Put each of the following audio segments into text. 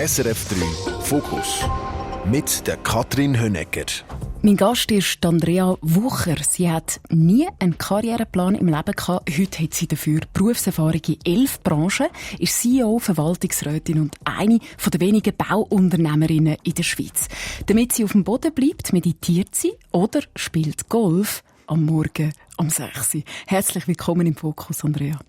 SRF 3 Fokus mit der Katrin Hönecker. Mein Gast ist Andrea Wucher. Sie hat nie einen Karriereplan im Leben gehabt. Heute hat sie dafür Berufserfahrung in 11 Branchen, ist CEO, Verwaltungsrätin und eine der wenigen Bauunternehmerinnen in der Schweiz. Damit sie auf dem Boden bleibt, meditiert sie oder spielt Golf am Morgen um 6 Uhr. Herzlich willkommen im Fokus, Andrea.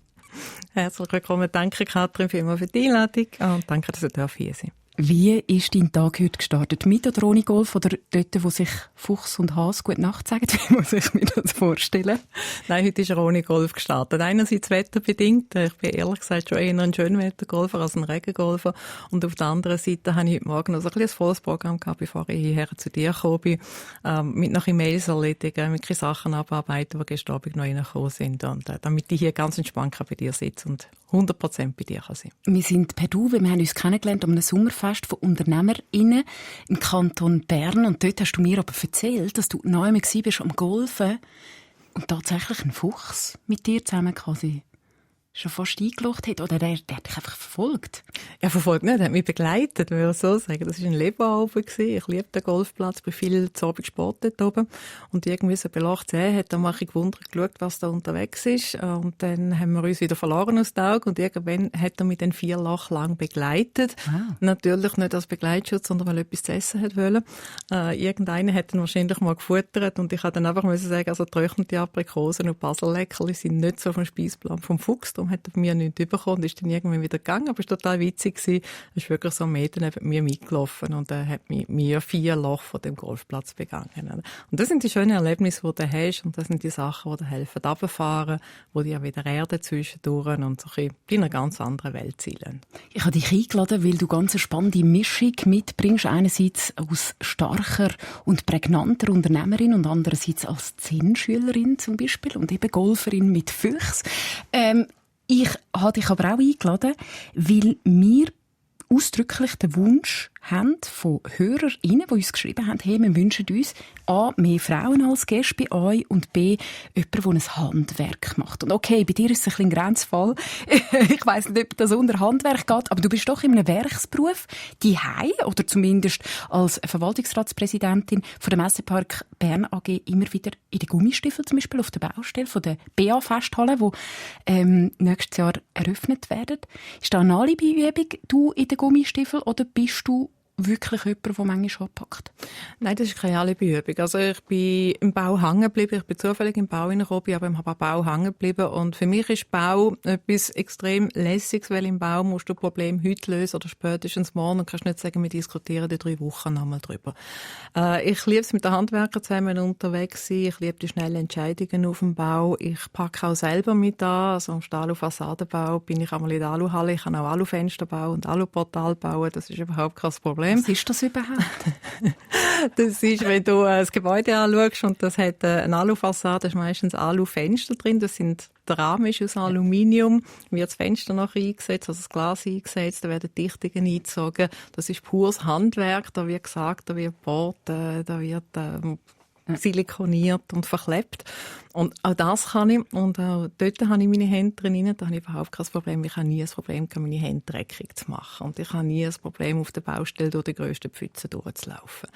Herzlich willkommen. Danke, Katrin, vielmals für die Einladung und danke, dass ihr hier sein. Wie ist dein Tag heute gestartet? Mit oder ohne Golf? Oder dort, wo sich Fuchs und Hase gute Nacht sagen? Wie muss ich mir das vorstellen? Nein, heute ist er ohne Golf gestartet. Einerseits wetterbedingt. Ich bin ehrlich gesagt schon eher ein Schönwettergolfer als ein Regengolfer. Und auf der anderen Seite habe ich heute Morgen noch ein bisschen ein volles Programm gehabt, bevor ich hierher zu dir gekommen bin. Mit noch E-Mails erledigen, mit Sachen abarbeiten, die gestern Abend noch reingekommen sind. Und damit ich hier ganz entspannt bei dir sitze und 100% bei dir kann sein. Wir sind per Du, wir haben uns kennengelernt an einem Sommerfest von UnternehmerInnen im Kanton Bern. Und dort hast du mir aber erzählt, dass du neu warst am Golfen und tatsächlich ein Fuchs mit dir zusammen quasi schon fast eingeloggt hat. Oder der hat dich einfach verfolgt? Ja, verfolgt nicht. Er hat mich begleitet, würde ich so sagen. Das war ein Leberalben. Ich liebe den Golfplatz, bin viel zu Abend Sport dort oben. Und irgendwie so bei 18 hat er mal gewundert geschaut, was da unterwegs ist. Und dann haben wir uns wieder verloren aus den Augen. Und irgendwann hat er mich dann 4 Jahre lang begleitet. Wow. Natürlich nicht als Begleitschutz, sondern weil er etwas zu essen hat wollen. Irgendeiner hat ihn wahrscheinlich mal gefuttert. Und ich musste dann einfach sagen, also getrocknete Aprikosen und Baselleckerli sind nicht so auf dem Speisplan vom Fuchs. Hat er von mir nichts bekommen und ist dann irgendwann wieder gegangen. Aber es war total witzig. Er ist wirklich so einen Meter neben mir mitgelaufen und er hat mir 4 Loch von dem Golfplatz begangen. Und das sind die schönen Erlebnisse, die du hast und das sind die Sachen, die dir helfen, runterzufahren, die dir wieder Erde zwischendurch und so in einer ganz anderen Welt zielen. Ich habe dich eingeladen, weil du ganz eine spannende Mischung mitbringst. Einerseits als starker und prägnanter Unternehmerin und andererseits als Zen-Schülerin zum Beispiel und eben Golferin mit Füchs. Ich habe dich aber auch eingeladen, weil wir ausdrücklich den Wunsch haben von HörerInnen, die uns geschrieben haben, hey, wir wünschen uns A, mehr Frauen als Gäste bei euch und B, jemanden, der ein Handwerk macht. Und okay, bei dir ist es ein bisschen Grenzfall. Ich weiss nicht, ob das unter Handwerk geht, aber du bist doch in einem Werksberuf, daheim oder zumindest als Verwaltungsratspräsidentin von der Messepark Bern AG immer wieder in den Gummistiefeln, zum Beispiel auf der Baustelle von der BA-Festhalle, die nächstes Jahr eröffnet werden. Ist da eine Alibi-Übung, du in den Gummistiefeln, oder bist du wirklich jemand, der manchmal anpackt? Nein, das ist keine Alibi-Übung. Also ich bin im Bau hängen geblieben. Ich bin zufällig im Bau reingekommen, aber ich habe am Bau hängen geblieben. Und für mich ist Bau etwas extrem Lässiges, weil im Bau musst du Probleme heute lösen oder spätestens morgen und kannst nicht sagen, wir diskutieren in 3 Wochen nochmal drüber. Ich liebe es, mit den Handwerkern zusammen unterwegs zu sein. Ich liebe die schnellen Entscheidungen auf dem Bau. Ich packe auch selber mit an. Also am Stahl-und-Fassadenbau bin ich einmal in der Aluhalle. Ich kann auch Alufenster bauen und Aluportal bauen. Das ist überhaupt kein Problem. Was ist das überhaupt? Das ist, wenn du das Gebäude anschaust und das hat eine Alufassade, da ist meistens Alufenster drin. Das sind, der Rahmen ist aus Aluminium, wird das Fenster nachher eingesetzt, also das Glas eingesetzt, da werden Dichtungen eingezogen. Das ist pures Handwerk, da wird gesagt, da wird gebohrt, da wird silikoniert und verklebt. Und auch das kann ich. Und auch dort habe ich meine Hände drin. Da habe ich überhaupt kein Problem. Ich habe nie ein Problem, meine Hände dreckig zu machen. Und ich habe nie ein Problem, auf der Baustelle durch die grössten Pfützen durchzulaufen.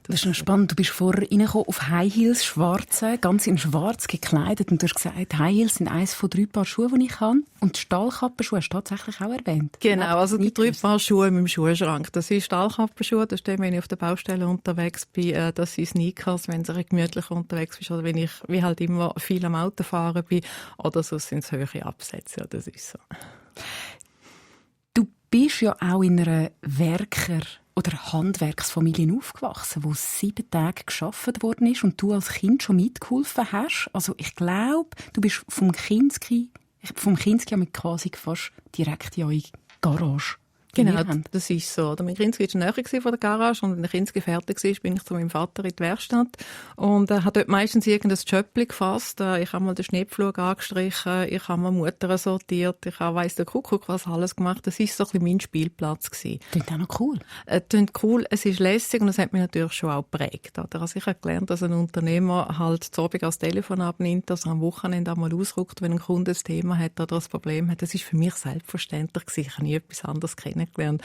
Das ist noch spannend. Du bist vorher reingekommen auf High Heels, schwarze, ganz in schwarz gekleidet. Und du hast gesagt, High Heels sind eines von 3 Paar Schuhe, die ich habe. Und die Stahlkappenschuhe hast du tatsächlich auch erwähnt. Genau, also die 3 Paar Schuhe in meinem Schuhschrank. Das sind Stahlkappenschuhe. Das steht, wenn ich auf der Baustelle unterwegs bin. Das sind Sneakers, wenn du gemütlich unterwegs bist. Oder wenn ich, wie halt immer, viel am Auto fahren bin. Oder sonst sind es höhere Absätze. Ja, das ist so. Du bist ja auch in einer Werker- oder Handwerksfamilie aufgewachsen, wo 7 Tage gearbeitet worden ist und du als Kind schon mitgeholfen hast. Also ich glaube, du bist vom Kinski mit quasi fast direkt in eure Garage. Genau, das ist so. Mein Kinski war näher von der Garage und wenn der Kinski fertig war, bin ich zu meinem Vater in die Werkstatt und hat dort meistens irgendein Jöppli gefasst. Ich habe mal den Schneepflug angestrichen, ich habe mal Mutter sortiert, ich habe weiss der Kuckuck was alles gemacht. Das war so ein bisschen mein Spielplatz gewesen. Klingt auch noch cool. Klingt cool, es ist lässig und es hat mich natürlich schon auch geprägt. Also ich habe gelernt, dass ein Unternehmer halt zu Abend das Telefon abnimmt, dass er am Wochenende einmal ausrückt, wenn ein Kunde ein Thema hat oder ein Problem hat. Das ist für mich selbstverständlich gewesen. Ich habe nie etwas anderes kennengelernt. kennengelernt.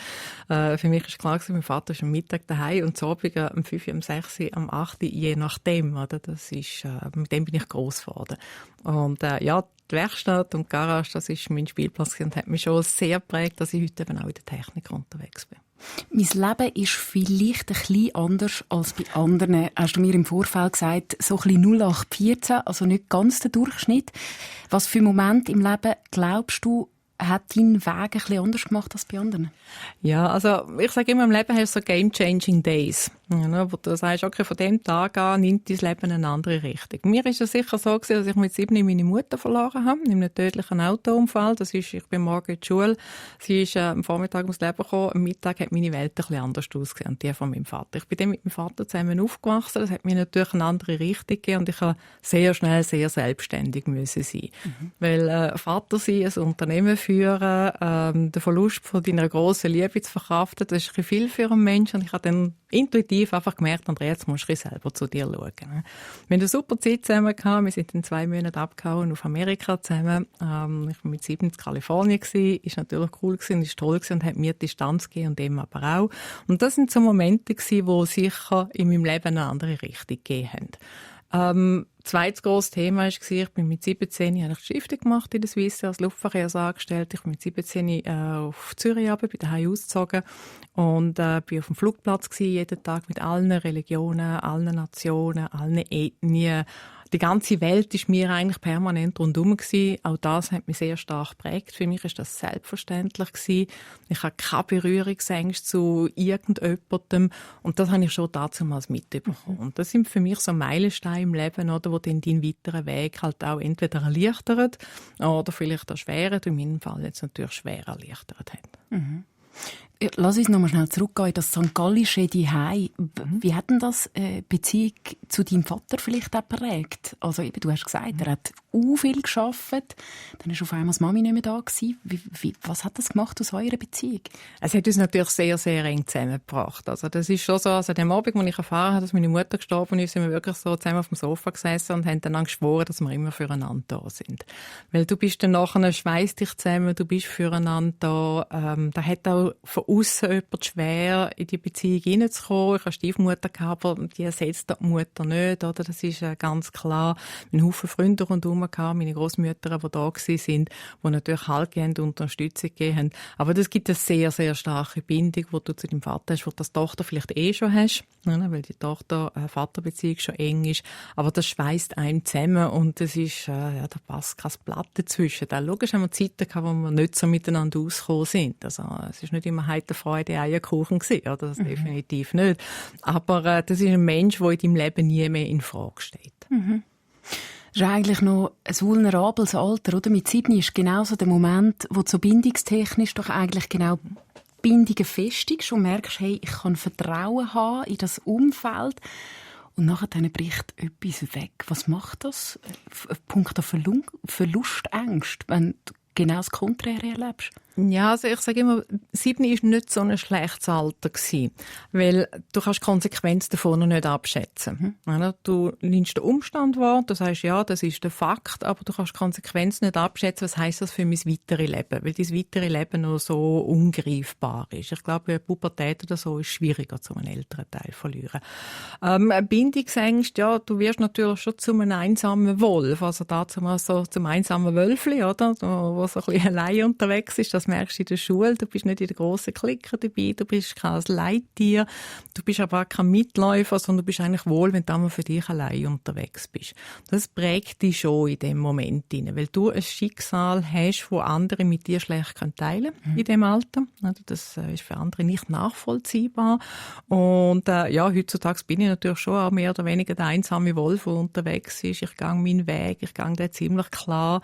Für mich ist klar gewesen, mein Vater ist am Mittag daheim und zu Abend am 5, am 6, am 8, je nachdem. Oder? Das ist, mit dem bin ich gross geworden. Und ja, die Werkstatt und die Garage, das ist mein Spielplatz und hat mich schon sehr geprägt, dass ich heute eben auch in der Technik unterwegs bin. Mein Leben ist vielleicht ein bisschen anders als bei anderen. Hast du mir im Vorfeld gesagt, so ein bisschen 0814, also nicht ganz der Durchschnitt. Was für Momente im Leben, glaubst du, hat deinen Weg ein bisschen anders gemacht als bei anderen? Ja, also ich sage immer, im Leben hast du so game-changing Days. Ja, wo du sagst, okay, von dem Tag an nimmt dein Leben eine andere Richtung. Mir ist es sicher so gewesen, dass ich mit 7 meine Mutter verloren habe, in einem tödlichen Autounfall. Das ist, ich bin morgen in die Schule, sie ist am Vormittag ums Leben gekommen, am Mittag hat meine Welt ein bisschen anders ausgesehen, und die von meinem Vater. Ich bin dann mit meinem Vater zusammen aufgewachsen, das hat mir natürlich eine andere Richtung gegeben und ich habe sehr schnell sehr selbstständig müssen sein. Weil Vater sein, ein Unternehmen führen, den Verlust von deiner grossen Liebe zu verkraften, das ist ein bisschen viel für einen Menschen, und ich habe dann intuitiv einfach gemerkt, Andrea, jetzt musst du selber zu dir schauen. Wir haben eine super Zeit zusammen gehabt. Wir sind in 2 Monaten abgehauen auf Amerika zusammen. Ich war mit 7 in Kalifornien gewesen. Ist natürlich cool gewesen, ist toll gewesen und hat mir Distanz gegeben und dem aber auch. Und das sind so Momente gewesen, die sicher in meinem Leben eine andere Richtung gegeben haben. Zweites grosses Thema war, ich bin mit 17 habe ich die Stiftung gemacht in der Swiss als Luftverkehrsangestellte. Ich bin mit 17 auf Zürich runter, bin daheim ausgezogen und bin auf dem Flugplatz gewesen, jeden Tag mit allen Religionen, allen Nationen, allen Ethnien. Die ganze Welt ist mir eigentlich permanent rundherum gewesen. Auch das hat mich sehr stark geprägt. Für mich ist das selbstverständlich gewesen. Ich habe keine Berührungsängste zu irgendjemandem. Und das habe ich schon damals mitbekommen. Und das sind für mich so Meilensteine im Leben, oder, wo dann deinen weiteren Weg halt auch entweder erleichtert oder vielleicht erschwert. In meinem Fall jetzt natürlich schwer erleichtert hat. Mhm. Lass uns noch mal schnell zurückgehen in das St. Gallische Zuhause. Wie hat denn das Beziehung zu deinem Vater vielleicht auch geprägt? Also eben, du hast gesagt, er hat viel gearbeitet, dann ist auf einmal das Mami nicht mehr da gewesen. Was hat das gemacht aus eurer Beziehung? Es hat uns natürlich sehr, sehr eng zusammengebracht. Also das ist schon so, also dem Abend, als ich erfahren habe, dass meine Mutter gestorben ist, sind wir wirklich so zusammen auf dem Sofa gesessen und haben dann geschworen, dass wir immer füreinander da sind. Weil du bist dann nachher, schweisst dich zusammen, du bist füreinander da. Da hat auch von aussen jemand schwer, in die Beziehung hineinzukommen. Ich hatte Stiefmutter, aber die ersetzt die Mutter nicht, oder? Das ist ganz klar. Ein Haufen Freunde rundherum gehabt, meine Großmütter, die da waren, die natürlich Halt und Unterstützung gegeben haben. Aber das gibt eine sehr, sehr starke Bindung, die du zu deinem Vater hast, die du als Tochter vielleicht schon hast, weil die Tochter-Vater-Beziehung schon eng ist. Aber das schweisst einen zusammen und das ist, da passt kein Blatt dazwischen. Logisch haben wir Zeiten gehabt, wo wir nicht so miteinander ausgekommen sind. Also, es ist nicht immer heiter Freude, Eierkuchen gewesen, oder? Das definitiv nicht. Aber das ist ein Mensch, der in deinem Leben nie mehr in Frage steht. Mhm. Das ist eigentlich noch ein vulnerables Alter, oder? Mit 7 ist genauso der Moment, wo du so bindungstechnisch doch eigentlich genau Bindungen festigst und merkst, hey, ich kann Vertrauen haben in das Umfeld. Und nachher dann bricht etwas weg. Was macht das? Punkt auf Verlustängste, wenn du genau das Konträre erlebst? Ja, also ich sage immer, 7 war nicht so ein schlechtes Alter gewesen, weil du kannst die Konsequenz davon noch nicht abschätzen. Du nimmst den Umstand wahr, du sagst, ja, das ist der Fakt, aber du kannst die Konsequenz nicht abschätzen, was heisst das für mein weiteres Leben, weil dein weitere Leben noch so ungreifbar ist. Ich glaube, Pubertät oder so ist schwieriger, zu einem älteren Teil zu verlieren. Bindungsängste, ja, du wirst natürlich schon zu einem einsamen Wolf, also dazu mal so zum einsamen Wölfli, oder, wo so ein bisschen allein unterwegs ist. Das merkst du in der Schule, du bist nicht in der grossen Clique dabei, du bist kein Leittier, du bist aber auch kein Mitläufer, sondern du bist eigentlich wohl, wenn du einmal für dich allein unterwegs bist. Das prägt dich schon in dem Moment hinein, weil du ein Schicksal hast, das andere mit dir schlecht teilen können in dem Alter. Das ist für andere nicht nachvollziehbar. Und ja, heutzutage bin ich natürlich schon auch mehr oder weniger der einsame Wolf, der unterwegs ist. Ich gehe meinen Weg, ich gehe den ziemlich klar.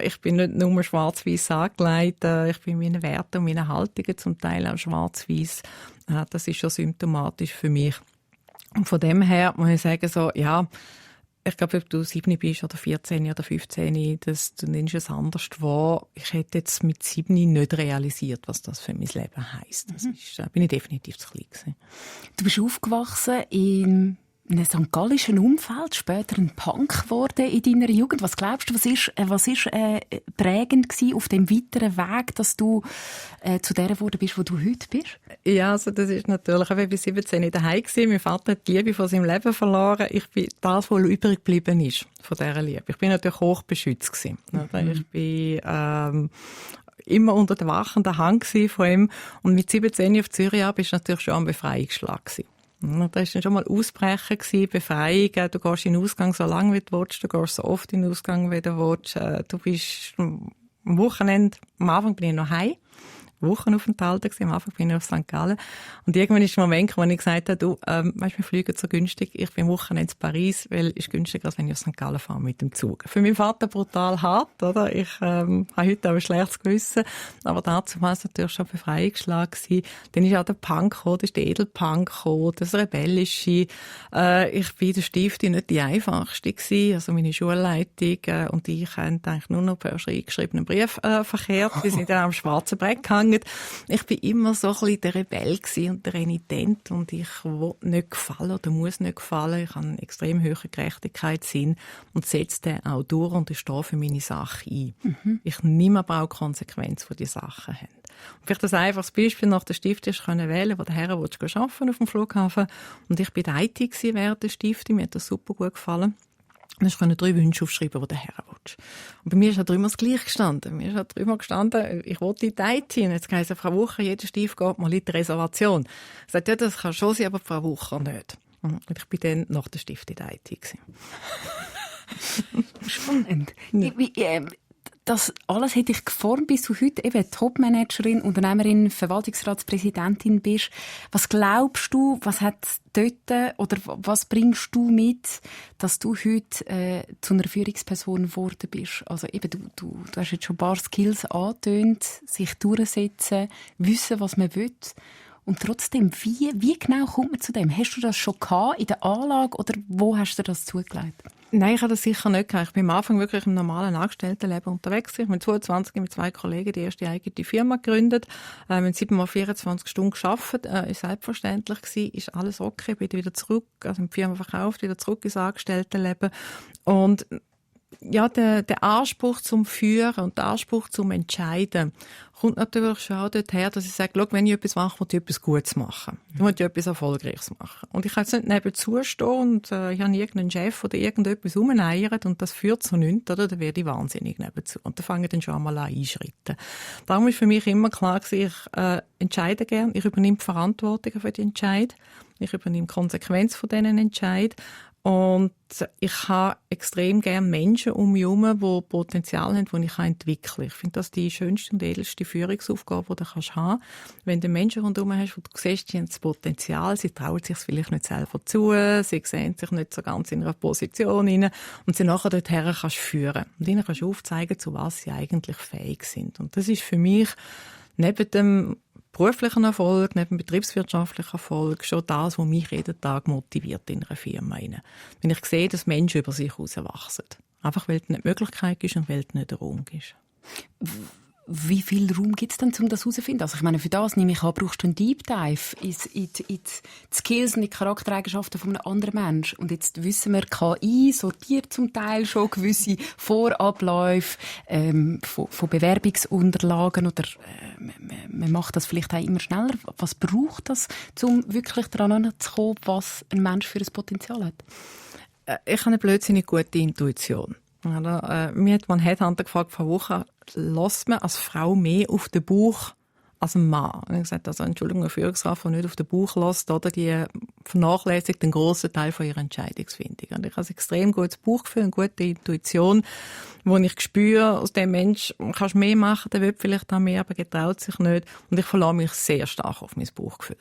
Ich bin nicht nur schwarz-weiß angelegt, ich bin meine Werte und meine Haltungen zum Teil auch schwarz-weiß. Das ist schon symptomatisch für mich. Und von dem her muss ich sagen, so, ja, ich glaube, ob du 7 bist oder 14 oder 15, du nimmst es anders wahr. Ich hätte jetzt mit 7 nicht realisiert, was das für mein Leben heisst. Das bin ich definitiv zu klein gewesen. Du bist aufgewachsen in einem St. Gallischen Umfeld, später ein Punk geworden in deiner Jugend. Was glaubst du, was ist prägend gewesen auf dem weiteren Weg, dass du zu der geworden bist, wo du heute bist? Ja, also das ist natürlich, ich war bis 17 daheim gewesen. Mein Vater hat die Liebe von seinem Leben verloren. Ich bin das, was übrig geblieben ist von dieser Liebe. Ich bin natürlich hochbeschützt gewesen. Ich bin immer unter der wachenden Hand von ihm. Und mit 17 auf Zürich ab ist natürlich schon ein Befreiungsschlag gewesen. Da war dann schon mal Ausbrechen gewesen, Befreiung. Du gehst in den Ausgang so lange, wie du willst. Du gehst so oft in den Ausgang, wie du willst. Du bist am Wochenende, am Anfang bin ich noch heim. Wochenaufenthalt gewesen. Am Anfang bin ich auf St. Gallen. Und irgendwann ist der Moment, wo ich gesagt habe, du, weißt, wir fliegen so günstig. Ich bin am Wochenende in Paris, weil es ist günstiger, als wenn ich auf St. Gallen fahre mit dem Zug. Für meinen Vater brutal hart, oder? Ich habe heute auch ein schlechtes Gewissen. Aber dazu war es natürlich schon ein Befreiungsschlag gewesen. Dann ist auch der Punk gekommen, der Edelpunk gekommen, das Rebellische. Ich bin der Stiftung nicht die einfachste gewesen. Also meine Schulleitung und ich haben eigentlich nur noch per eingeschriebenen Brief verkehrt. Wir sind dann am schwarzen Brett gehangen. Ich bin immer so ein bisschen der Rebell und der Renitent und ich will nicht gefallen oder muss nicht gefallen. Ich habe einen extrem hohen Gerechtigkeitssinn und setze den auch durch und ich stehe für meine Sache ein. Ich nehme aber auch Konsequenz, die Sachen haben. Und vielleicht ein einfaches Beispiel nach der Stiftung wählen, wo der Herr arbeiten auf dem Flughafen. Und ich war IT während der Stiftung, mir hat das super gut gefallen. Und ich konnte 3 Wünsche aufschreiben, die der Herr will. Und bei mir ist halt immer das Gleiche gestanden. Mir ist halt immer gestanden, ich wollte in die IT. Und jetzt heisst es, Frau Wucher, jeder Stief geht mal in die Reservation. Ich sagte, ja, das kann schon sein, aber Frau Wucher nicht. Und ich bin dann nach der Stift in der IT gewesen. Spannend. Ja. Das alles hat dich geformt, bis du heute eben Topmanagerin, Unternehmerin, Verwaltungsratspräsidentin bist. Was glaubst du, was hat dort oder was bringst du mit, dass du heute zu einer Führungsperson geworden bist? Also eben, du hast jetzt schon ein paar Skills angetönt, sich durchsetzen, wissen, was man will. Und trotzdem, wie genau kommt man zu dem? Hast du das schon gehabt in der Anlage oder wo hast du das zugelegt? Nein, ich habe das sicher nicht gehabt. Ich bin am Anfang wirklich im normalen Angestelltenleben unterwegs. Ich bin 22 mit 2 Kollegen die erste eigene Firma gegründet. Wir haben 7x24 Stunden gearbeitet. Ist selbstverständlich gewesen. Ist alles okay. Bin wieder zurück, also die Firma verkauft, wieder zurück ins Angestelltenleben. Und ja, der Anspruch zum Führen und der Anspruch zum Entscheiden kommt natürlich schon auch dorthin, dass ich sage, schau, wenn ich etwas mache, will ich etwas Gutes machen. Ich will etwas Erfolgreiches machen. Und ich kann jetzt nicht nebenzu stehen und ich habe irgendeinen Chef oder irgendetwas rumeiert und das führt zu nichts, oder? Dann werde ich wahnsinnig nebenzu. Und dann fange ich dann schon einmal an einschreiten. Darum ist für mich immer klar gewesen, ich entscheide gern, ich übernehme die Verantwortung für die Entscheid, ich übernehme die Konsequenz von diesen Entscheid. Und ich habe extrem gerne Menschen um mich herum, die Potenzial haben, die ich entwickeln kann. Ich finde das die schönste und edelste Führungsaufgabe, die du haben kannst. Wenn du Menschen rundherum hast, wo du siehst, sie haben das Potenzial, sie trauen sich vielleicht nicht selber zu, sie sehen sich nicht so ganz in einer Position rein und sie nachher dorthin kannst führen. Und ihnen kannst du aufzeigen, zu was sie eigentlich fähig sind. Und das ist für mich neben dem beruflichen Erfolg, neben betriebswirtschaftlichen Erfolg schon das, was mich jeden Tag motiviert in einer Firma. Wenn ich sehe, dass Menschen über sich herauswachsen. Einfach weil es nicht die Möglichkeit ist und weil es nicht der Raum ist. Wie viel Raum gibt es denn, um das herauszufinden? Also ich meine, für das nehme ich an, brauchst du einen Deep Dive in die Skills und die Charaktereigenschaften von einem anderen Menschen. Und jetzt wissen wir, KI sortiert zum Teil schon gewisse Vorabläufe von Bewerbungsunterlagen oder man macht das vielleicht auch immer schneller. Was braucht das, um wirklich daran zu kommen, was ein Mensch für ein Potenzial hat? Ich habe eine blödsinnig gute Intuition. Mir hat man Headhunter gefragt, vor Wochen, lässt man als Frau mehr auf den Bauch als ein Mann? Und ich habe gesagt, also Entschuldigung, eine Führungskraft, die nicht auf den Bauch lässt, oder die vernachlässigt einen grossen Teil von ihrer Entscheidungsfindung. Und ich habe ein extrem gutes Bauchgefühl, eine gute Intuition, wo ich spüre, aus dem Mensch kannst du mehr machen, der will vielleicht auch mehr, aber getraut sich nicht. Und ich verlasse mich sehr stark auf mein Bauchgefühl.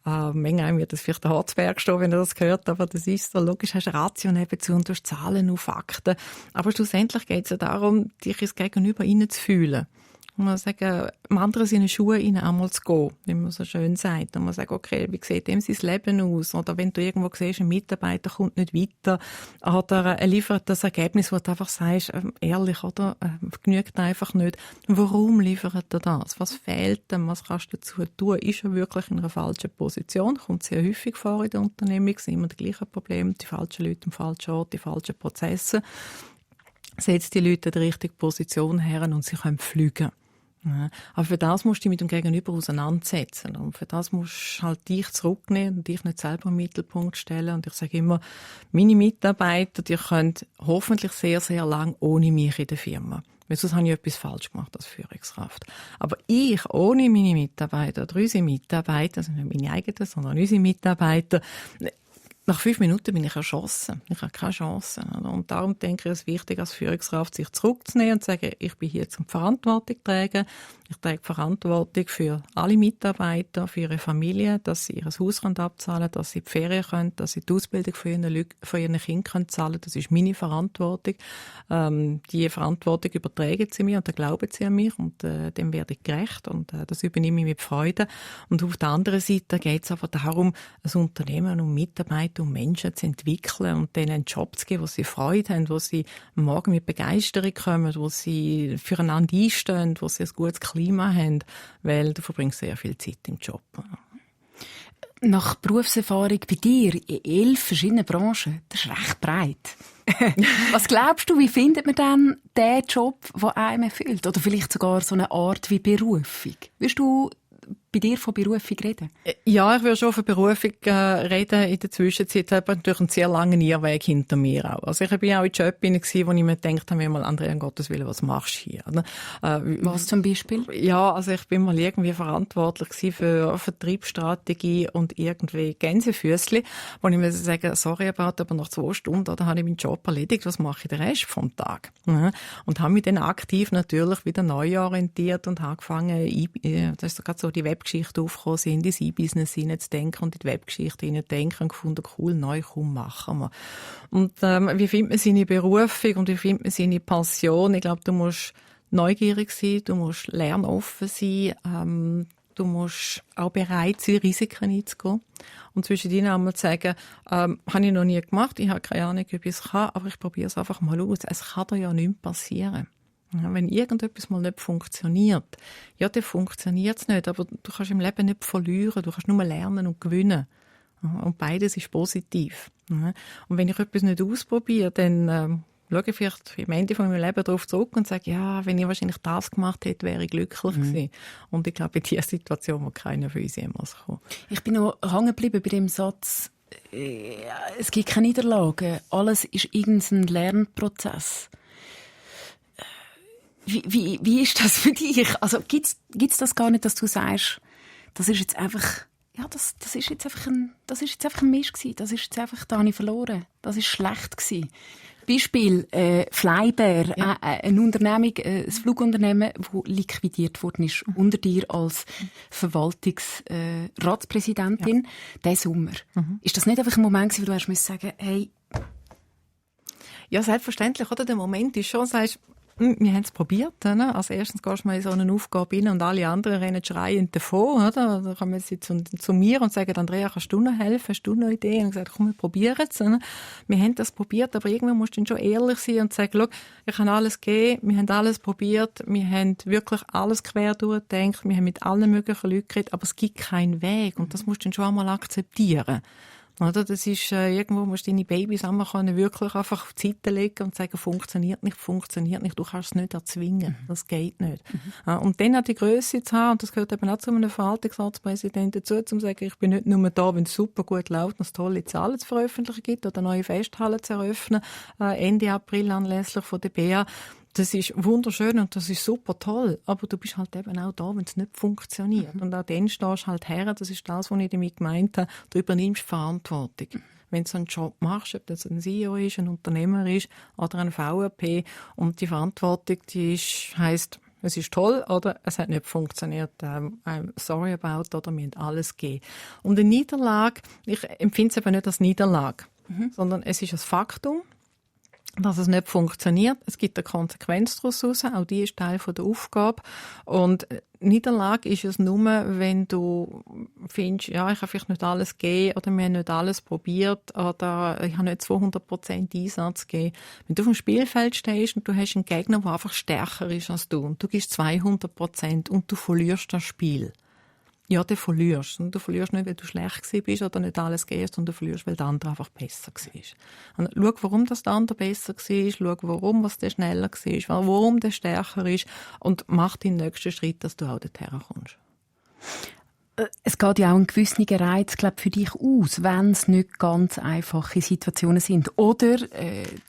Manchmal wird das vielleicht der Harzberg stehen, wenn er das hört, aber das ist so. Logisch hast du eine Ratio nebenzu und du hast Zahlen und Fakten. Aber schlussendlich geht es ja darum, dich ins Gegenüber hineinzufühlen. Und man sagt, im anderen seine Schuhe rein einmal zu gehen, wie man so schön sagt. Und man sagt, okay, wie sieht dem sein Leben aus? Oder wenn du irgendwo siehst, ein Mitarbeiter kommt nicht weiter, oder er liefert das Ergebnis, wo du einfach sagst, ehrlich, oder, genügt einfach nicht. Warum liefert er das? Was fehlt ihm? Was kannst du dazu tun? Ist er wirklich in einer falschen Position? Kommt sehr häufig vor in der Unternehmung, sind immer die gleichen Probleme, die falschen Leute am falschen Ort, die falschen Prozesse. Setzt die Leute in die richtige Position her und sie können fliegen. Ja, aber für das musst du dich mit dem Gegenüber auseinandersetzen. Und für das musst du halt dich zurücknehmen und dich nicht selber im Mittelpunkt stellen. Und ich sage immer, meine Mitarbeiter, die können hoffentlich sehr, sehr lang ohne mich in der Firma. Weil sonst habe ich etwas falsch gemacht als Führungskraft. Aber ich, ohne meine Mitarbeiter oder unsere Mitarbeiter, also nicht meine eigenen, sondern unsere Mitarbeiter, nach 5 Minuten bin ich erschossen. Ich habe keine Chance. Und darum denke ich, es ist wichtig, als Führungskraft sich zurückzunehmen und zu sagen, ich bin hier zum Verantwortung tragen. Ich trage Verantwortung für alle Mitarbeiter, für ihre Familie, dass sie ihr Haus abzahlen können, dass sie die Ferien können, dass sie die Ausbildung von ihren Kindern zahlen können. Das ist meine Verantwortung. Die Verantwortung übertragen sie mir und dann glauben sie an mich und dem werde ich gerecht und das übernehme ich mit Freude. Und auf der anderen Seite geht es aber darum, ein Unternehmen und Mitarbeiter und Menschen zu entwickeln und denen einen Job zu geben, wo sie Freude haben, wo sie am Morgen mit Begeisterung kommen, wo sie füreinander einstehen, wo sie ein gutes Klima haben, weil du verbringst sehr viel Zeit im Job. Nach Berufserfahrung bei dir in 11 verschiedenen Branchen, das ist recht breit. Was glaubst du, wie findet man dann den Job, der einem erfüllt? Oder vielleicht sogar so eine Art wie Berufung? Willst du bei dir von Berufung reden? Ja, ich würde schon von Berufung reden. In der Zwischenzeit habe ich natürlich einen sehr langen Irrweg hinter mir auch. Also ich bin auch in Job gewesen, wo ich mir gedacht habe, mal Andrea, um Gottes Willen, was machst du hier? Was zum Beispiel? Ja, also ich bin mal irgendwie verantwortlich gewesen für Vertriebsstrategie und irgendwie Gänsefüßli, wo ich mir sagen, sorry aber nach 2 Stunden, oder habe ich meinen Job erledigt, was mache ich den Rest vom Tag? Und habe mich dann aktiv natürlich wieder neu orientiert und angefangen, das ist gerade so die Webgeschichte aufgekommen sind, ins E-Business hineinzudenken und in die Webgeschichte hineinzudenken und gefunden, cool, neu, komm, machen wir. Und wie findet man seine Berufung und wie findet man seine Passion? Ich glaube, du musst neugierig sein, du musst lernoffen sein, du musst auch bereit sein, Risiken einzugehen. Und zwischen ihnen einmal zu sagen, habe ich noch nie gemacht, ich habe keine Ahnung, ob ich es kann, aber ich probiere es einfach mal aus. Es kann dir ja nichts passieren. Ja, wenn irgendetwas mal nicht funktioniert, ja, dann funktioniert es nicht, aber du kannst im Leben nicht verlieren, du kannst nur lernen und gewinnen. Und beides ist positiv. Und wenn ich etwas nicht ausprobiere, dann schaue ich vielleicht am Ende von meinem Leben darauf zurück und sage, ja, wenn ich wahrscheinlich das gemacht hätte, wäre ich glücklich gewesen. Und ich glaube, in dieser Situation wird keiner von uns jemals kommen. Ich bin noch hängen geblieben bei dem Satz, es gibt keine Niederlagen, alles ist irgendein Lernprozess. Wie ist das für dich? Also gibt's das gar nicht, dass du sagst, das ist jetzt einfach, ja, das ist jetzt einfach ein Mist gewesen, das ist jetzt einfach, da habe ich verloren, das ist schlecht gewesen. Beispiel Flybear, ja. Eine Unternehmung, ein Flugunternehmen, das liquidiert worden ist unter dir als Verwaltungsratspräsidentin, diesen Sommer. Ist das nicht einfach ein Moment gewesen, wo du hast sagen, hey? Ja, selbstverständlich, oder? Der Moment ist schon, sagst, wir haben es probiert. Ne? Als erstens gehst du mal in so eine Aufgabe rein und alle anderen rennen schreiend davon. Oder? Da kommen sie zu mir und sagen, Andrea, kannst du noch helfen? Hast du noch Ideen? Und ich gesagt, komm, wir probieren es. Ne? Wir haben das probiert, aber irgendwann musst du dann schon ehrlich sein und sagen, schau, ich kann alles geben, wir haben alles probiert, wir haben wirklich alles quer durchgedacht, wir haben mit allen möglichen Leuten geredet, aber es gibt keinen Weg und das musst du dann schon einmal akzeptieren. Oder? Das ist, irgendwo musst du deine Babys einmal wirklich einfach auf die Seite legen und sagen, funktioniert nicht, du kannst es nicht erzwingen, das geht nicht. Und dann auch die Grösse zu haben, und das gehört eben auch zu einem Verwaltungsratspräsidenten dazu, zu sagen, ich bin nicht nur da, wenn es super gut läuft und es tolle Zahlen zu veröffentlichen gibt oder neue Festhallen zu eröffnen, Ende April anlässlich von der BA. Das ist wunderschön und das ist super toll, aber du bist halt eben auch da, wenn es nicht funktioniert. Und auch dann stehst du halt her, das ist das, was ich damit gemeint habe, du übernimmst Verantwortung. Wenn du so einen Job machst, ob das ein CEO ist, ein Unternehmer ist oder ein VRP und die Verantwortung, die heisst, es ist toll oder es hat nicht funktioniert, I'm sorry about oder wir haben alles gegeben. Und eine Niederlage, ich empfinde es eben nicht als Niederlage, sondern es ist ein Faktum. dass es nicht funktioniert. Es gibt eine Konsequenz daraus raus. Auch die ist Teil der Aufgabe. Und Niederlage ist es nur, wenn du findest, ja, ich habe vielleicht nicht alles gegeben oder wir haben nicht alles probiert oder ich habe nicht 200% Einsatz gegeben. Wenn du auf dem Spielfeld stehst und du hast einen Gegner, der einfach stärker ist als du und du gibst 200% und du verlierst das Spiel. Ja, du verlierst. Und du verlierst nicht, weil du schlecht bist oder nicht alles gehst, sondern du verlierst, weil der andere einfach besser war. Und schau, warum das der andere besser war, schau, warum der schneller war, warum der stärker ist und mach den nächsten Schritt, dass du auch dorthin kommst. Es geht ja auch ein gewisser Reiz, glaube für dich aus, wenn es nicht ganz einfache Situationen sind. Oder,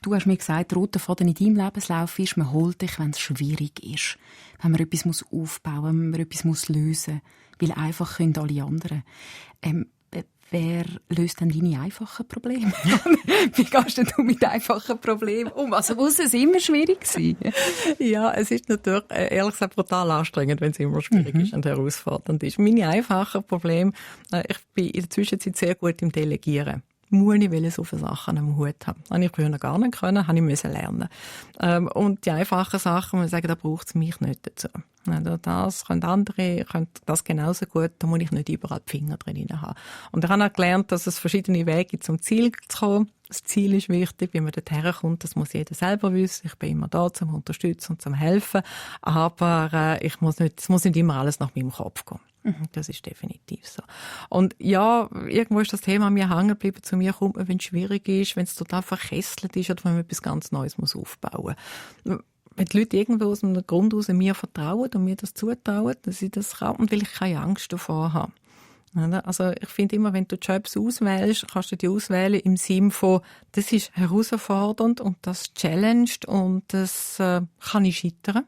du hast mir gesagt, der rote Faden in deinem Lebenslauf ist, man holt dich, wenn es schwierig ist. Wenn man etwas aufbauen muss, wenn man etwas lösen muss. Weil einfach können alle anderen. Wer löst denn deine einfachen Probleme? Wie gehst du mit einfachen Problemen um? Also muss es immer schwierig sein? Ja, es ist natürlich, ehrlich gesagt, brutal anstrengend, wenn es immer schwierig ist und herausfordernd ist. Meine einfachen Probleme, ich bin in der Zwischenzeit sehr gut im Delegieren. Muss ich so viele Sachen am Hut haben. Das habe ich früher noch gar nicht können, habe ich lernen. Und die einfachen Sachen, muss ich sagen, da braucht es mich nicht dazu. Das können andere, können das genauso gut, da muss ich nicht überall die Finger drin haben. Und ich habe auch gelernt, dass es verschiedene Wege gibt, zum Ziel zu kommen. Das Ziel ist wichtig, wie man dorthin kommt, das muss jeder selber wissen. Ich bin immer da, zum Unterstützen und zum Helfen. Aber es muss nicht immer alles nach meinem Kopf gehen. Das ist definitiv so. Und ja, irgendwo ist das Thema an mir hängen geblieben. Zu mir kommt man, wenn es schwierig ist, wenn es total verkesselt ist oder wenn man etwas ganz Neues aufbauen muss. Wenn die Leute irgendwo aus einem Grund aus mir vertrauen und mir das zutrauen, dass ich das kann und weil ich keine Angst davor habe. Also ich finde immer, wenn du Jobs auswählst, kannst du die auswählen im Sinne von, das ist herausfordernd und das challenged und das kann ich scheitern.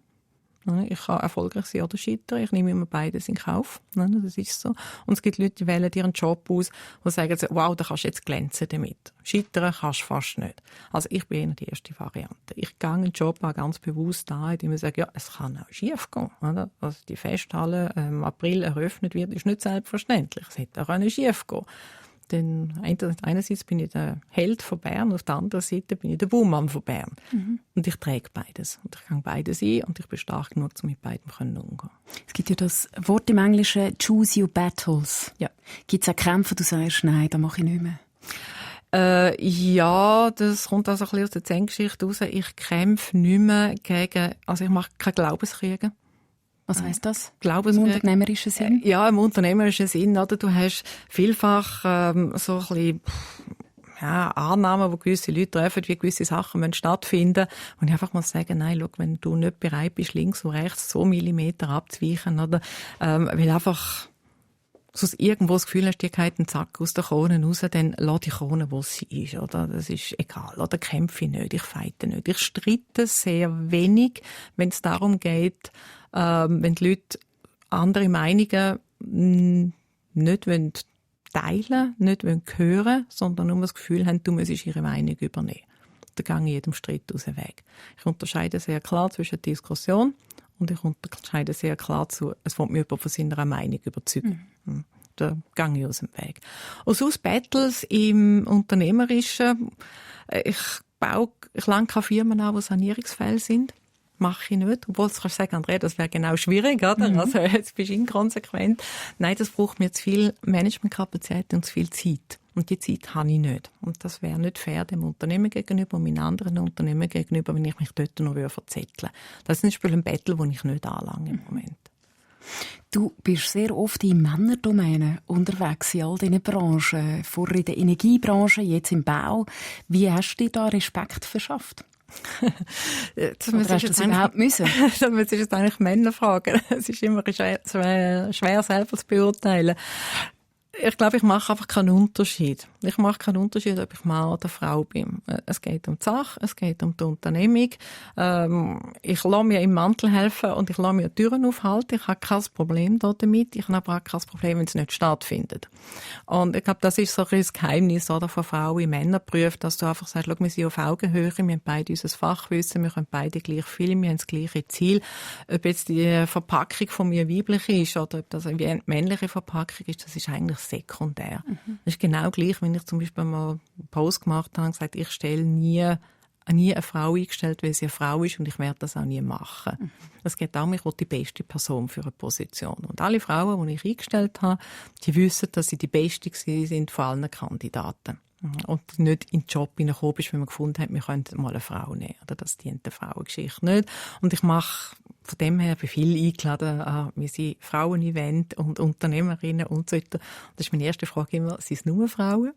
Ich kann erfolgreich sein oder scheitern. Ich nehme immer beides in Kauf. Das ist so. Und es gibt Leute, die wählen ihren Job aus, die sagen, wow, da kannst du jetzt glänzen damit. Scheitern kannst du fast nicht. Also ich bin eher die erste Variante. Ich gehe einen Job auch ganz bewusst an, indem ich sage, ja, es kann auch schief gehen. Also die Festhalle im April eröffnet wird, ist nicht selbstverständlich. Es hätte auch schief gehen. Denn einerseits bin ich der Held von Bern, auf der anderen Seite bin ich der Buhmann von Bern. Und ich trage beides. Und ich kann beides ein und ich bin stark genug, um mit beidem umgehen. Es gibt ja das Wort im Englischen «Choose your battles». Ja. Gibt es auch Kämpfe, du sagst, nein, das mache ich nicht mehr? Ja, das kommt also ein bisschen aus der Zen-Geschichte raus. Ich kämpfe nicht mehr gegen, also ich mache keine Glaubenskriege. Was heisst das? Im unternehmerischen Sinn? Ja, im unternehmerischen Sinn. Oder? Du hast vielfach so ein bisschen Annahmen, die gewisse Leute treffen, wie gewisse Sachen stattfinden müssen. Und ich einfach muss sagen, nein, schau, wenn du nicht bereit bist, links und rechts so Millimeter abzuweichen, oder, weil einfach so irgendwo das Gefühl hast, dir geht ein Zack aus der Krone raus, dann lass die Krone, wo sie ist, oder? Das ist egal. Oder kämpfe ich nicht, ich feite nicht. Ich streite sehr wenig, wenn es darum geht, wenn die Leute andere Meinungen nicht teilen, nicht hören, sondern nur das Gefühl haben, du müsstest ihre Meinung übernehmen. Da gehe ich jedem Streit aus dem Weg. Ich unterscheide sehr klar zwischen Diskussion und ich unterscheide sehr klar zu, es will mich jemand von seiner Meinung überzeugen. Da gehe ich aus dem Weg. Und sonst Battles im Unternehmerischen, ich lerne keine Firmen an, die Sanierungsfälle sind. Mache ich nicht. Obwohl, du kannst sagen, Andrea, das wäre genau schwierig, oder? Also, jetzt bist du inkonsequent. Nein, das braucht mir zu viel Managementkapazität und zu viel Zeit. Und die Zeit habe ich nicht. Und das wäre nicht fair dem Unternehmen gegenüber und meinen anderen Unternehmen gegenüber, wenn ich mich dort noch verzetteln würde. Das ist zum Beispiel ein Battle, den ich nicht anlange im Moment. Du bist sehr oft in Männerdomänen unterwegs, in all diesen Branchen. Vorher in der Energiebranche, jetzt im Bau. Wie hast du dir da Respekt verschafft? Das müsstest du jetzt eigentlich Männer fragen. Es ist immer schwer selber zu beurteilen. Ich glaube, ich mache einfach keinen Unterschied. Ich mache keinen Unterschied, ob ich Mann oder Frau bin. Es geht um die Sache, es geht um die Unternehmung. Ich lasse mir im Mantel helfen und ich lasse mir Türen aufhalten. Ich habe kein Problem damit. Ich habe aber auch kein Problem, wenn es nicht stattfindet. Und ich glaube, das ist so ein bisschen das Geheimnis oder, von Frauen in Männerberufen, dass du einfach sagst, schau, wir sind auf Augenhöhe, wir haben beide unser Fachwissen, wir können beide gleich viel, wir haben das gleiche Ziel. Ob jetzt die Verpackung von mir weiblich ist oder ob das eine männliche Verpackung ist, das ist eigentlich sekundär. Das ist genau gleich, wenn ich zum Beispiel mal einen Post gemacht habe und gesagt, ich stelle nie nie eine Frau eingestellt, weil sie eine Frau ist und ich werde das auch nie machen. Es geht darum, ich will die beste Person für eine Position. Und alle Frauen, die ich eingestellt habe, die wissen, dass sie die Beste sind von allen Kandidaten. Und nicht in den Job hineingekommen ist, wenn man gefunden hat, wir könnten mal eine Frau nehmen. Oder das dient der Frauengeschichte nicht. Und ich mache von dem her bei vielen eingeladen, wir sind Frauen-Event und Unternehmerinnen und so weiter. Das ist meine erste Frage immer, sind es nur Frauen?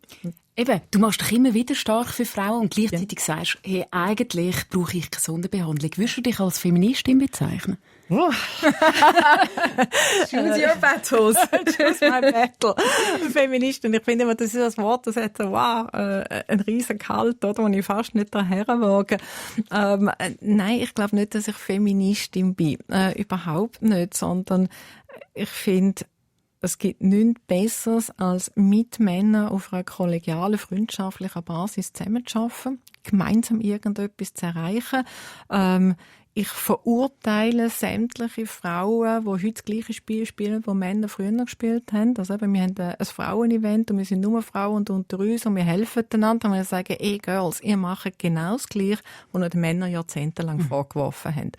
Eben, du machst dich immer wieder stark für Frauen und gleichzeitig sagst, hey, eigentlich brauche ich keine Sonderbehandlung. Würdest du dich als Feministin bezeichnen? Choose your battles. Choose my battle. Feministin. Ich finde immer, das ist das Wort, das hat so, wow, ein riesen Kalt, oder, wo ich fast nicht daher wage. Nein, ich glaube nicht, dass ich Feministin bin. Überhaupt nicht, sondern ich finde, es gibt nichts Besseres, als mit Männern auf einer kollegialen, freundschaftlichen Basis zusammenzuarbeiten, gemeinsam irgendetwas zu erreichen. Ich verurteile sämtliche Frauen, die heute das gleiche Spiel spielen, das Männer früher gespielt haben. Also eben, wir haben ein Frauen-Event und wir sind nur Frauen und unter uns und wir helfen einander und wir sagen, ey Girls, ihr macht genau das Gleiche, was die Männer jahrzehntelang vorgeworfen haben.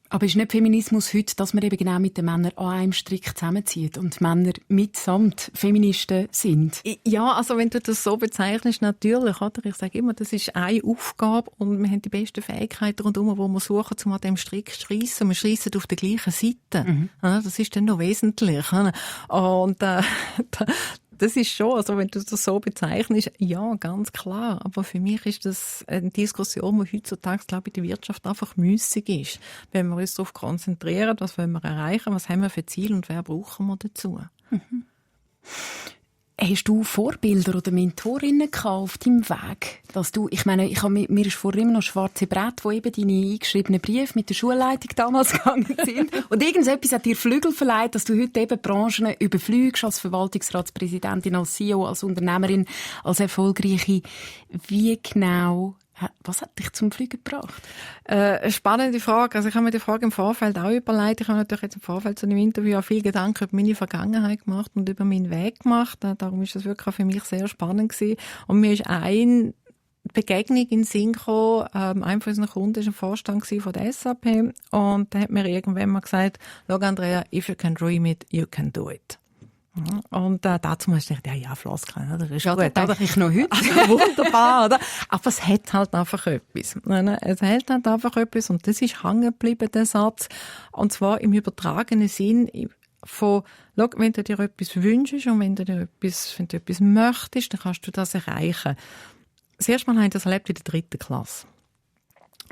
Aber ist nicht Feminismus heute, dass man eben genau mit den Männern an einem Strick zusammenzieht und Männer mitsamt Feministen sind? Ja, also wenn du das so bezeichnest, natürlich, oder? Ich sage immer, das ist eine Aufgabe und wir haben die besten Fähigkeiten rundherum, die wir suchen, um an diesem Strick zu schreissen. Wir schreissen auf der gleichen Seite. Das ist dann noch wesentlich. Und das ist schon, also wenn du das so bezeichnest, ja, ganz klar. Aber für mich ist das eine Diskussion, die heutzutage, glaube ich, in der Wirtschaft einfach müssig ist. Wenn wir uns darauf konzentrieren, was wollen wir erreichen, was haben wir für Ziele und wer brauchen wir dazu? Hast du Vorbilder oder Mentorinnen auf deinem Weg? Dass du, ich meine, mir ist vorher immer noch schwarze Brett, wo eben deine eingeschriebenen Briefe mit der Schulleitung damals gegangen sind. Und irgendetwas hat dir Flügel verleiht, dass du heute eben Branchen überfliegst, als Verwaltungsratspräsidentin, als CEO, als Unternehmerin, als Erfolgreiche. Wie genau, was hat dich zum Fliegen gebracht? Eine spannende Frage. Also ich habe mir die Frage im Vorfeld auch überlegt. Ich habe natürlich jetzt im Vorfeld zu dem Interview auch viel Gedanken über meine Vergangenheit gemacht und über meinen Weg gemacht. Darum ist das wirklich auch für mich sehr spannend gewesen. Und mir ist eine Begegnung in den Sinn gekommen. Einer von unseren Kunden war ein Vorstand von der SAP und der hat mir irgendwann mal gesagt, «Schau, Andrea, if you can dream it, you can do it.» Und dazu muss ich denken, ja, Floskeln, das ist ja, gut. Das denke ich noch heute. Also, wunderbar, oder? Aber es hat halt einfach etwas. Es hat halt einfach etwas und das ist hängen geblieben, der Satz. Und zwar im übertragenen Sinn von, schau, wenn du dir etwas wünschst und wenn du etwas möchtest, dann kannst du das erreichen. Das erste Mal habe ich das erlebt in der 3. Klasse.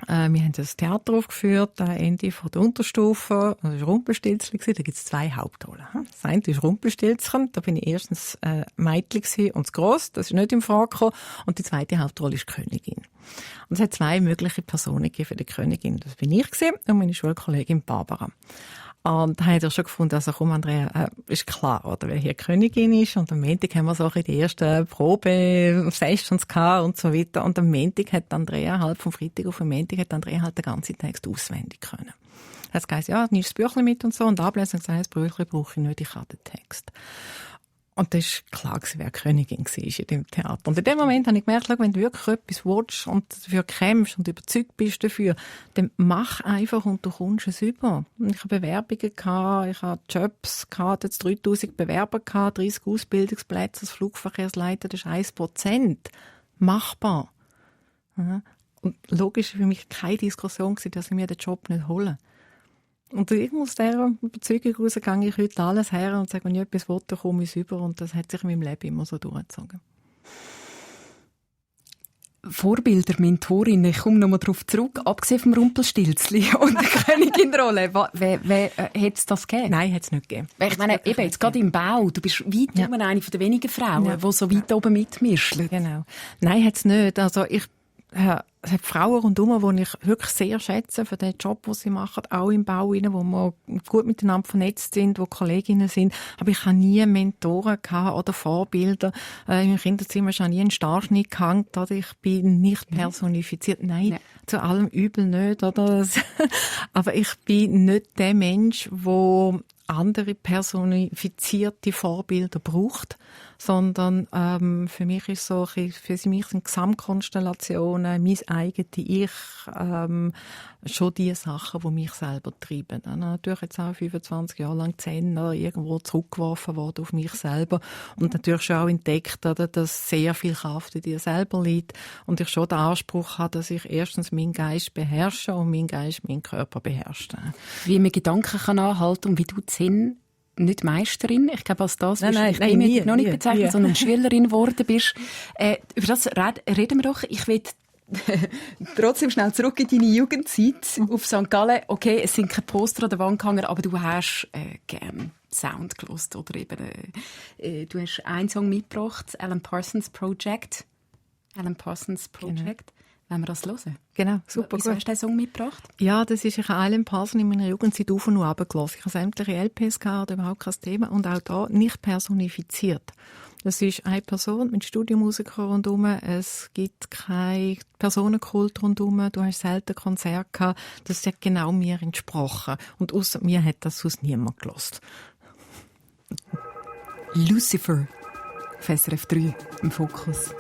Wir haben das Theater aufgeführt, Ende von der Unterstufe. Das war Rumpelstilzchen. Da gibt es 2 Hauptrollen. Das eine ist Rumpelstilzchen. Da bin ich erstens Mädchen und das Gross. Das ist nicht in Frage gekommen. Und die zweite Hauptrolle ist Königin. Und es hat 2 mögliche Personen gegeben für die Königin. Das bin ich und meine Schulkollegin Barbara. Und da habe ich schon gefunden, also komm Andrea, ist klar, oder, wer hier Königin ist. Und am Montag haben wir so die ersten Probe-Sessions gehabt und so weiter. Und am Montag hat Andrea halt, vom Freitag auf den Montag hat Andrea halt den ganzen Text auswendig können. Das heisst, ja, nimmst das Büchlein mit und so. Und ablesen und gesagt, das Büchlein brauche ich nicht, ich habe den Text. Und das war klar, wer Königin war in dem Theater. Und in dem Moment habe ich gemerkt, wenn du wirklich etwas willst und dafür kämpfst und überzeugt bist dafür, dann mach einfach und du kommst es über. Und ich habe Bewerbungen gehabt, ich habe Jobs gehabt, jetzt 3000 Bewerber gehabt, 30 Ausbildungsplätze als Flugverkehrsleiter, das ist 1%. Machbar. Und logisch war für mich keine Diskussion, dass ich mir den Job nicht hole. Und aus dieser Überzeugung heraus gehe ich heute alles her und sage, wenn ich etwas will, dann komme ich es über. Und das hat sich in meinem Leben immer so durchgezogen. Vorbilder, Mentorinnen, ich komme nochmal darauf zurück. Abgesehen vom Rumpelstilzli und der Königin-Rolle, wer hat es das gegeben? Nein, hat es nicht gegeben. Ich meine, eben, jetzt gerade im Bau, du bist weit eine von den wenigen Frauen, die so weit oben mitmischen. Genau. Nein, hat es nicht. Also es hat Frauen rundherum, die ich wirklich sehr schätze für den Job, den sie machen, auch im Bau, wo wir gut miteinander vernetzt sind, wo Kolleginnen sind. Aber ich habe nie Mentoren gehabt oder Vorbilder. Im Kinderzimmer ist auch nie ein Starschnitt gehängt, oder? Ich bin nicht personifiziert. Nein, zu allem Übel nicht, oder? Aber ich bin nicht der Mensch, der andere personifizierte Vorbilder braucht, sondern für mich ist so, für mich sind Gesamtkonstellationen, mein eigenes Ich, schon die Sachen, die mich selber treiben. Ich habe natürlich jetzt auch 25 Jahre lang Zehner irgendwo zurückgeworfen worden auf mich selber und natürlich schon auch entdeckt, oder, dass sehr viel Kraft in dir selber liegt und ich schon den Anspruch habe, dass ich erstens meinen Geist beherrsche und mein Geist meinen Körper beherrscht. Wie man Gedanken kann anhalten und wie du Zen nicht Meisterin, ich glaube, als das nein, ich noch nicht bezeichnet, nie. sondern Schülerin geworden bist. Über das reden wir doch. Ich will trotzdem schnell zurück in deine Jugendzeit auf St. Gallen. Okay, es sind keine Poster an der Wand gehangen, aber du hast gerne Sound gehört oder eben du hast einen Song mitgebracht, Alan Parsons Project. Genau. Wollen wir das hören? Genau, super Wieso gut. hast du diesen Song mitgebracht? Ja, das ist, ich habe Alan Parsons in meiner Jugendzeit auf und runter gehört. Ich habe sämtliche LPs gehabt, überhaupt kein Thema. Und auch da nicht personifiziert. Das ist eine Person mit Studiomusikern rundherum. Es gibt keinen Personenkult rundherum. Du hast selten Konzerte gehabt. Das hat genau mir entsprochen. Und ausser mir hat das sonst niemand gehört. Lucifer. Auf SRF 3 im Fokus.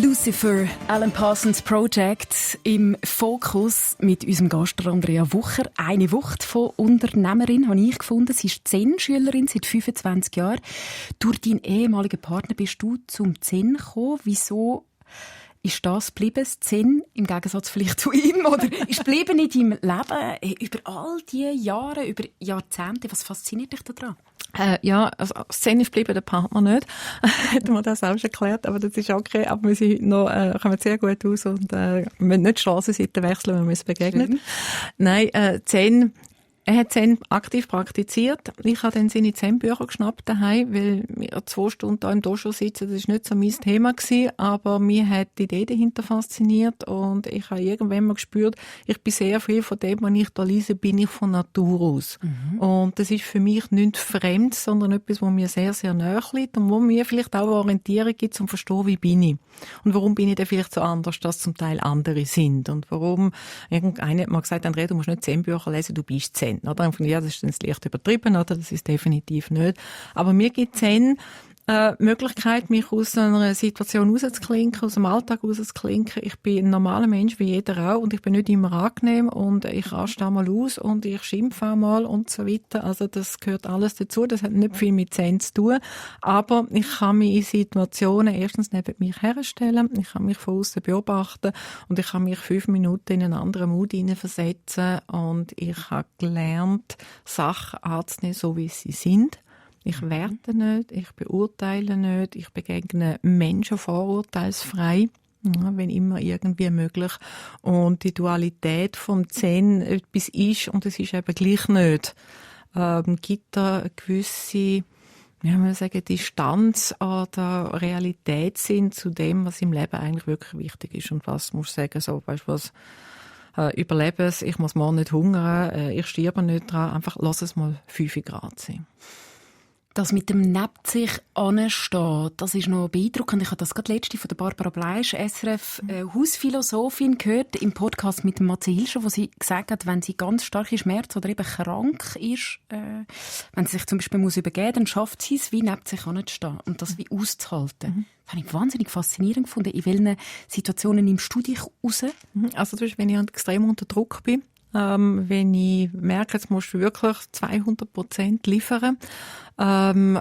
Lucifer, Alan Parsons Project im Fokus mit unserem Gast Andrea Wucher. Eine Wucht von Unternehmerin habe ich gefunden. Sie ist Zen-Schülerin seit 25 Jahren. Durch deinen ehemaligen Partner bist du zum Zen gekommen. Wieso ist das geblieben, das Zen, im Gegensatz vielleicht zu ihm? Oder ist geblieben in deinem Leben über all diese Jahre, über Jahrzehnte? Was fasziniert dich daran? Also Zen ist geblieben, der Partner nicht. Hätten wir das auch schon erklärt, aber das ist okay. Aber wir sind heute noch, kommen sehr gut aus und wir müssen nicht die Strassenseite wechseln, wenn wir uns begegnen. Schön. Nein, Zen, er hat Zen aktiv praktiziert. Ich habe dann seine Zen-Bücher geschnappt daheim, weil wir 2 Stunden da im Dojo sitzen, das war nicht so mein Thema gewesen, aber mir hat die Idee dahinter fasziniert und ich habe irgendwann mal gespürt, ich bin sehr viel von dem, was ich da lese, bin ich von Natur aus. Und das ist für mich nichts Fremdes, sondern etwas, was mir sehr, sehr nahe liegt und wo mir vielleicht auch eine Orientierung gibt, um zu verstehen, wie bin ich. Und warum bin ich denn vielleicht so anders, dass zum Teil andere sind. Und warum, irgendeiner hat mal gesagt, Andrea, du musst nicht Zen-Bücher lesen, du bist Zen. Oder? Ja, das ist dann leicht übertrieben, oder? Das ist definitiv nicht. Aber mir gibt Zen Möglichkeit, mich aus einer Situation rauszuklinken, aus dem Alltag rauszuklinken. Ich bin ein normaler Mensch, wie jeder auch, und ich bin nicht immer angenehm und ich raste auch mal aus und ich schimpfe auch mal und so weiter. Also das gehört alles dazu. Das hat nicht viel mit Zen zu tun. Aber ich kann mich in Situationen erstens neben mich herstellen, ich kann mich von außen beobachten und ich kann mich 5 Minuten in einen anderen Mut hineinversetzen und ich habe gelernt, Sachen anzunehmen, so wie sie sind. Ich werte nicht, ich beurteile nicht, ich begegne Menschen vorurteilsfrei, wenn immer irgendwie möglich. Und die Dualität vom Zen etwas ist, und es ist eben gleich nicht, gibt da eine gewisse, wie man sagen, Distanz oder Realitätssinn zu dem, was im Leben eigentlich wirklich wichtig ist. Und was muss ich sagen, so, weißt du was, Überlebens, ich muss morgen nicht hungern, ich sterbe nicht dran, einfach lass es mal 5 Grad sein. Das mit dem neben sich anstehen, das ist noch beeindruckend. Ich habe das gerade letzte von der Barbara Bleisch, SRF Hausphilosophin, gehört im Podcast mit dem Matze Hilscher, wo sie gesagt hat, wenn sie ganz starke Schmerzen oder eben krank ist, wenn sie sich zum Beispiel muss übergeben, dann schafft sie es, wie neben sich anzustehen und das wie auszuhalten. Das habe ich wahnsinnig faszinierend gefunden. In welchen Situationen nimmst du dich raus? Also zum Beispiel, wenn ich extrem unter Druck bin, wenn ich merke, jetzt musst du wirklich 200% liefern.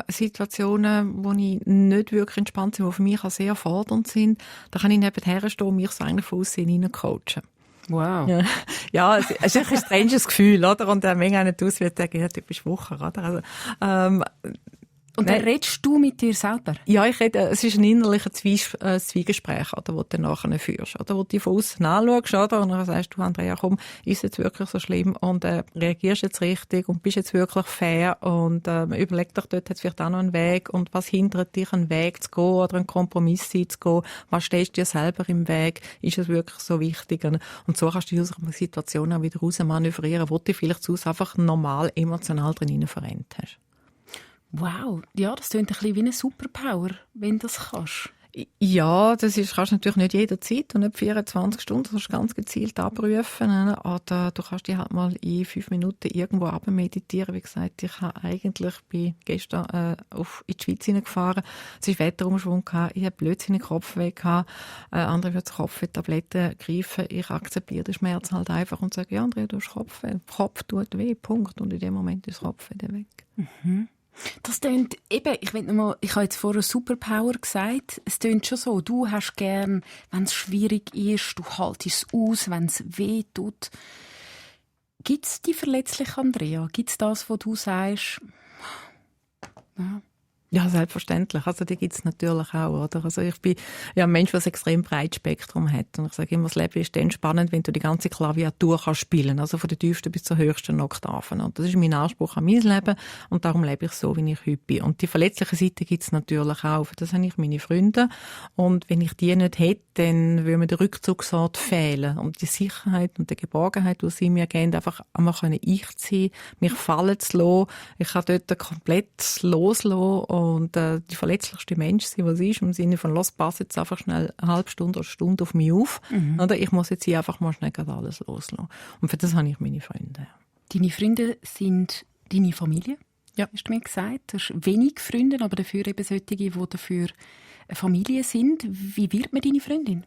Situationen, wo ich nicht wirklich entspannt bin, die für mich auch sehr fordernd sind, da kann ich nebenher stehen und mich so eigentlich von aussen hinein coachen. Wow. Ja, es ist ein stranges Gefühl, oder? Und wenn einer aus wird, denke ich, ja, du bist Wucher, oder? Also, und dann redest du mit dir selber? Ja, ich rede, es ist ein innerlicher Zwiegespräch, oder, wo du dann nachher führst, oder, wo du dich von außen anschaust, oder, und dann sagst du, Andrea, komm, ist jetzt wirklich so schlimm und reagierst jetzt richtig und bist jetzt wirklich fair und überleg doch, dort hat es vielleicht auch noch einen Weg und was hindert dich, einen Weg zu gehen oder einen Kompromiss zu gehen, was stehst dir selber im Weg, ist es wirklich so wichtig? Und so kannst du dich aus einer Situation auch wieder raus manövrieren, wo du dich vielleicht zu einfach normal emotional drin verrennt hast. Wow, ja, das klingt ein bisschen wie eine Superpower, wenn du das kannst. Ja, das kannst du natürlich nicht jederzeit und nicht 24 Stunden, das kannst du ganz gezielt abrufen. Oder du kannst dich halt mal in 5 Minuten irgendwo abmeditieren. Wie gesagt, bin gestern in die Schweiz hineingefahren. Es war Wetterumschwung, ich hatte blödsinnig Kopfweh gehabt. Andere würden Kopfweh-Tabletten greifen. Ich akzeptiere den Schmerz halt einfach und sage, ja, Andrea, du hast Kopfweh. Kopf tut weh, Punkt. Und in dem Moment ist das Kopfweh dann weg. Mhm. Das tönt eben, ich habe jetzt vorher Superpower gesagt, es tönt schon so, du hast gern, wenn es schwierig ist, du haltest es aus, wenn es weh tut. Gibt es die verletzliche Andrea? Gibt es das, wo du sagst, ja? Ja, selbstverständlich. Also die gibt's natürlich auch, oder? Also ich bin ja ein Mensch, der ein extrem breites Spektrum hat. Und ich sage immer, das Leben ist dann spannend, wenn du die ganze Klaviatur kannst spielen, also von der tiefsten bis zur höchsten Oktaven. Und das ist mein Anspruch an mein Leben und darum lebe ich so, wie ich heute bin. Und die verletzliche Seite gibt's natürlich auch. Für das habe ich meine Freunde. Und wenn ich die nicht hätte, dann würde mir der Rückzugsort fehlen. Und die Sicherheit und die Geborgenheit, die sie mir geben, einfach einmal ich sein, mich fallen zu lassen. Ich kann dort komplett loslassen und die verletzlichste Mensch sein, was ist, im Sinne von, pass jetzt einfach schnell eine halbe Stunde oder eine Stunde auf mich auf. Oder ich muss jetzt hier einfach mal schnell alles loslassen. Und für das habe ich meine Freunde. Deine Freunde sind deine Familie? Ja. Hast du mir gesagt? Du hast wenig Freunde, aber dafür eben solche, die dafür eine Familie sind. Wie wird man deine Freundin?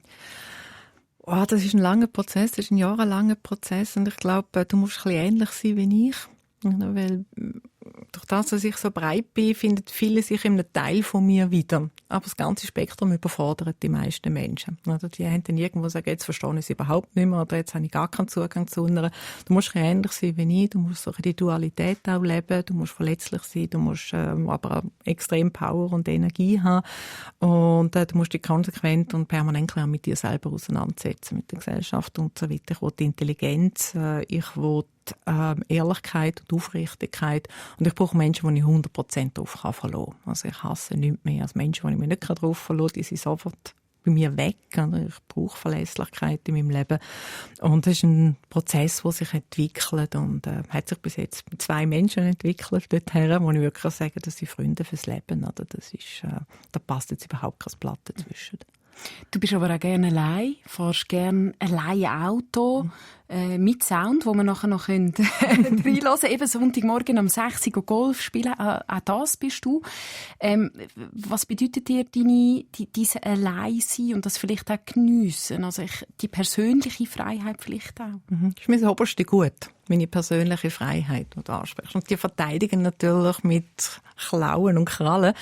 Oh, das ist ein langer Prozess, das ist ein jahrelanger Prozess und ich glaube, du musst ein bisschen ähnlich sein wie ich. Weil durch das, dass ich so breit bin, finden viele sich in einem Teil von mir wieder. Aber das ganze Spektrum überfordert die meisten Menschen. Oder die haben dann irgendwo sagen, jetzt verstehe ich es überhaupt nicht mehr oder jetzt habe ich gar keinen Zugang zu einer. Du musst ähnlich sein wie ich, du musst so die Dualität auch leben, du musst verletzlich sein, du musst aber auch extrem Power und Energie haben und du musst dich konsequent und permanent mit dir selber auseinandersetzen, mit der Gesellschaft und so weiter. Ich will die Intelligenz, ich will Ehrlichkeit und Aufrichtigkeit. Und ich brauche Menschen, die ich 100% drauf verlassen kann. Also ich hasse nichts mehr als Menschen, die ich mich nicht drauf verlassen kann. Die sind sofort bei mir weg. Ich brauche Verlässlichkeit in meinem Leben. Und das ist ein Prozess, der sich entwickelt und hat sich bis jetzt mit 2 Menschen entwickelt dorthin, wo ich wirklich sagen, das sind Freunde fürs Leben. Oder das ist, da passt jetzt überhaupt kein Blatt dazwischen. Du bist aber auch gerne allein, fährst gerne allein Auto, mit Sound, wo man nachher noch reinhören können. Eben Sonntagmorgen um 6 Uhr Golf spielen, auch das bist du. Was bedeutet dir diese Alleinsein und das vielleicht auch geniessen? Also die persönliche Freiheit vielleicht auch? Das ist mein oberste Gut, meine persönliche Freiheit, die du ansprichst. Und die verteidigen natürlich mit Klauen und Krallen.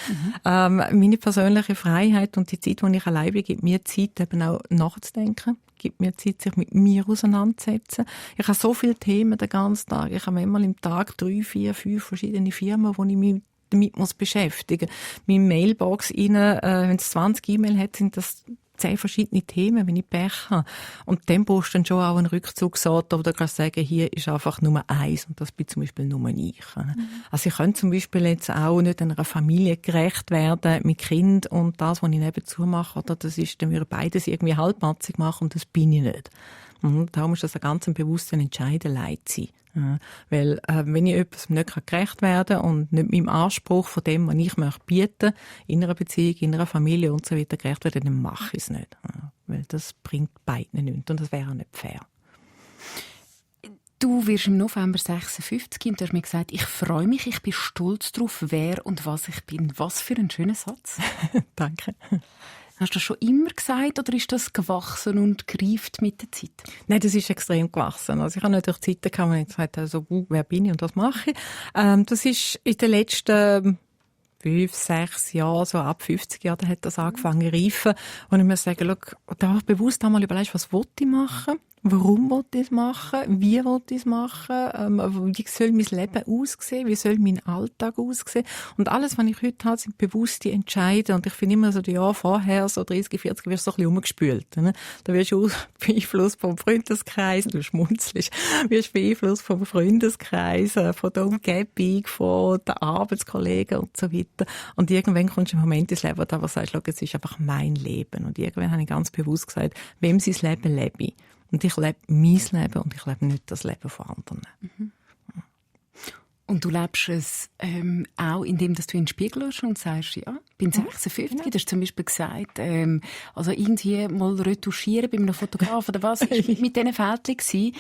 Meine persönliche Freiheit und die Zeit, die ich allein bin, gibt mir Zeit, eben auch nachzudenken. Gibt mir Zeit, sich mit mir auseinanderzusetzen. Ich habe so viele Themen den ganzen Tag. Ich habe manchmal im Tag 3, 4, 5 verschiedene Firmen, wo ich mich damit beschäftigen muss. Meine Mailbox rein, wenn es 20 E-Mail hat, sind das 10 verschiedene Themen, wenn ich Pech habe. Und dann brauchst du dann schon auch einen Rückzugsort, oder du kannst sagen, hier ist einfach Nummer 1 und das bin zum Beispiel nur ich. Also ich könnte zum Beispiel jetzt auch nicht einer Familie gerecht werden mit Kind und das, was ich nebenzu mache, oder das ist, dann würden beides irgendwie halbpatzig machen und das bin ich nicht. Und darum ist das ein ganz bewusster Entscheid, allein zu sein. Ja, weil wenn ich etwas nicht gerecht werden kann und nicht meinem Anspruch von dem, was ich möchte bieten, in einer Beziehung, in einer Familie und so weiter gerecht werden, dann mache ich es nicht. Ja, weil das bringt beiden nichts und das wäre nicht fair. Du wirst im November 56 und du hast mir gesagt, ich freue mich, ich bin stolz darauf, wer und was ich bin. Was für ein schöner Satz. Danke. Hast du das schon immer gesagt oder ist das gewachsen und gereift mit der Zeit? Nein, das ist extrem gewachsen. Also ich habe natürlich Zeiten gehabt, wo ich gesagt habe, also, wer bin ich und was mache ich? Das ist in den letzten 5, 6 Jahren, so ab 50 Jahren, da hat das angefangen zu reifen. Und ich muss sagen, schau, da habe ich bewusst einmal überlegt, was will ich machen? Warum will ich es machen? Wie will ich es machen? Wie soll mein Leben aussehen? Wie soll mein Alltag aussehen? Und alles, was ich heute habe, sind bewusste Entscheidungen. Und ich finde immer so, die Jahre vorher, so 30, 40, wirst du so ein bisschen umgespült. Ne? Da wirst du beeinflusst vom Freundeskreis, du schmunzelst, wirst beeinflusst vom Freundeskreis, von der Umgebung, von den Arbeitskollegen und so weiter. Und irgendwann kommst du im Moment ins Leben, wo du aber sagst, schau, es ist einfach mein Leben. Und irgendwann habe ich ganz bewusst gesagt, wem sein Leben lebe ich. Und ich lebe mein Leben und ich lebe nicht das Leben von anderen. Mhm. Und du lebst es auch, indem du in den Spiegel schaust und sagst, ja, ich bin 56. Ja. Du hast zum Beispiel gesagt, also irgendwie mal retuschieren bei einem Fotograf oder was, mit diesen Fältchen gewesen.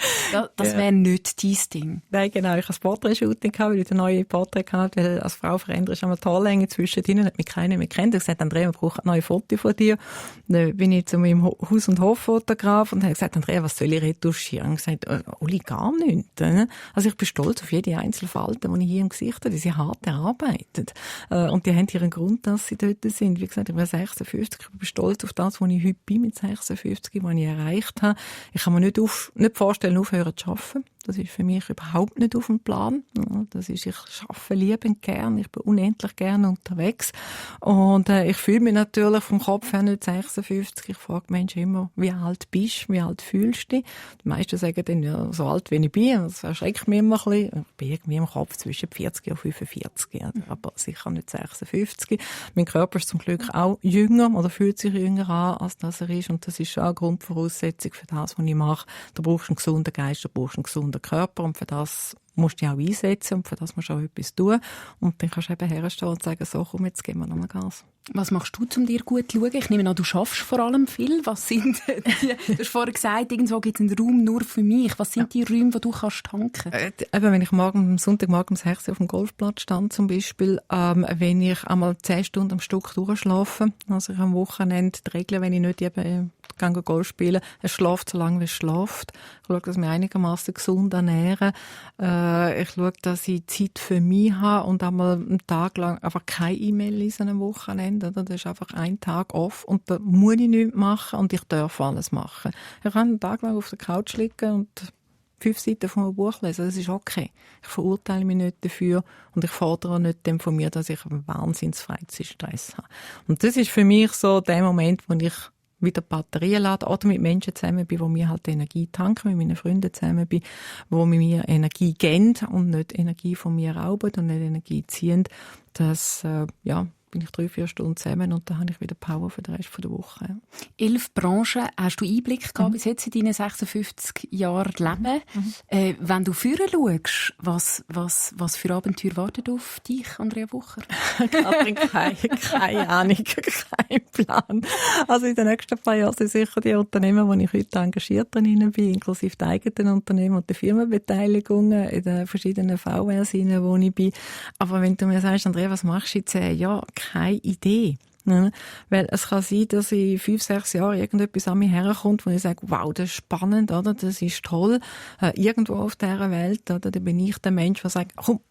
Das wäre nicht dein Ding. Nein, genau. Ich hatte ein Portrait-Shooting, weil ich ein neues Porträt hatte, weil als Frau veränderst du einmal die Haarlänge zwischendrin, hat mich keiner mehr kennt. Ich habe gesagt, Andrea, wir brauchen ein neues Foto von dir. Dann bin ich zu meinem Haus- und Hoffotograf und habe gesagt, Andrea, was soll ich retuschieren? Und gesagt, Uli, gar nichts. Also ich bin stolz auf jede einzelne Falte, die ich hier im Gesicht habe. Die sind hart erarbeitet. Und die haben ihren Grund, dass sie dort sind. Wie gesagt, ich bin 56, ich bin stolz auf das, was ich heute bin mit 56, was ich erreicht habe. Ich kann mir nicht vorstellen, aufhören zu arbeiten. Das ist für mich überhaupt nicht auf dem Plan. Das ist, ich arbeite liebend gern, ich bin unendlich gerne unterwegs. Und ich fühle mich natürlich vom Kopf her nicht 56. Ich frage Menschen immer, wie alt bist du, wie alt fühlst du dich? Die meisten sagen dann, ja, so alt wie ich bin. Das erschreckt mich immer ein bisschen. Ich bin irgendwie im Kopf zwischen 40 und 45, aber sicher nicht 56. Mein Körper ist zum Glück auch jünger oder fühlt sich jünger an, als das er ist. Und das ist schon eine Grundvoraussetzung für das, was ich mache. Du brauchst einen gesunden Geist, du brauchst einen gesunden Körper und für das musst dich auch einsetzen und für das musst du auch etwas tun. Und dann kannst du eben herstehen und sagen, so, komm, jetzt geben wir nochmal Gas. Was machst du, um dir gut zu schauen? Ich nehme an, du schaffst vor allem viel. Was sind die, du hast vorher gesagt, irgendwo gibt es einen Raum nur für mich. Was sind die Räume, die du kannst tanken? Eben, wenn ich am Sonntagmorgen um 6 Uhr auf dem Golfplatz stand zum Beispiel, wenn ich einmal 10 Stunden am Stück durchschlafe, also ich am Wochenende die Regel, wenn ich nicht eben Golf spielen, es schläft so lange, wie es schläft. Ich schaue, dass ich mich einigermaßen gesund ernähre. Ich schaue, dass ich Zeit für mich habe und einmal einen Tag lang einfach keine E-Mail lesen am Wochenende. Oder? Das ist einfach ein Tag off und da muss ich nichts machen und ich darf alles machen. Ich kann einen Tag lang auf der Couch liegen und 5 Seiten von einem Buch lesen, das ist okay. Ich verurteile mich nicht dafür und ich fordere auch nicht von mir, dass ich einen Wahnsinnsfreizeitstress habe. Und das ist für mich so der Moment, wo ich wieder Batterien lade oder mit Menschen zusammen bin, wo mir halt Energie tanken, mit meinen Freunden zusammen bin, wo mir Energie geben und nicht Energie von mir rauben und nicht Energie ziehen. Das, bin ich 3-4 Stunden zusammen und dann habe ich wieder Power für den Rest der Woche. Ja. 11 Branchen hast du Einblick gehabt bis jetzt in deinen 56 Jahren Leben. Wenn du vorher schaust, was für Abenteuer wartet auf dich, Andrea Bucher? Katrin, keine Ahnung, kein Plan. Also in den nächsten paar Jahren sind sicher die Unternehmen, wo ich heute engagiert drin bin, inklusive die eigenen Unternehmen und die Firmenbeteiligungen in den verschiedenen VWs, wo ich bin. Aber wenn du mir sagst, Andrea, was machst du in 10 Jahren? Keine Idee. Ja, weil es kann sein, dass in 5-6 Jahren irgendetwas an mich herkommt, wo ich sage, wow, das ist spannend, oder? Das ist toll. Irgendwo auf dieser Welt, oder? Da bin ich der Mensch, der sagt, komm,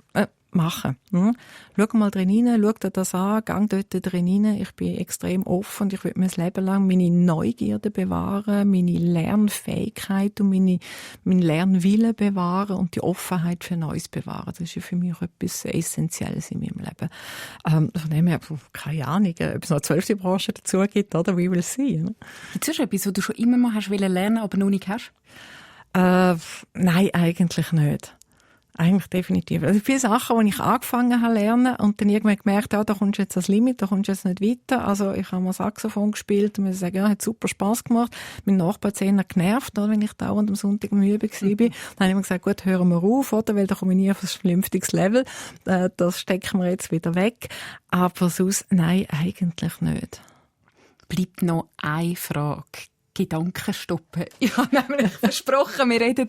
machen. Schau mal drin rein, schau dir das an, gang dort drin rein. Ich bin extrem offen und ich will mein Leben lang meine Neugierde bewahren, meine Lernfähigkeit und meinen Lernwillen bewahren und die Offenheit für Neues bewahren. Das ist ja für mich etwas Essentielles in meinem Leben. Von dem her, keine Ahnung, ob es noch eine 12. Branche dazu gibt, oder? We will see. Gibt es etwas, was du schon immer mal hast lernen, aber noch nicht hast? Nein, eigentlich nicht. Eigentlich definitiv. Also viele Sachen, die ich angefangen habe zu lernen und dann irgendwann gemerkt habe, da kommst du jetzt ans Limit, da kommst du jetzt nicht weiter. Also ich habe mal Saxophon gespielt und muss sagen, ja, hat super Spass gemacht. Mein Nachbar hat es genervt, oder, wenn ich dauernd am Sonntag am Üben war. Dann habe ich mir gesagt, gut, hören wir auf, oder, weil da komme ich nie auf ein vernünftiges Level. Das stecken wir jetzt wieder weg. Aber sonst, nein, eigentlich nicht. Bleibt noch eine Frage. Gedanken stoppen. Ich habe nämlich versprochen, wir reden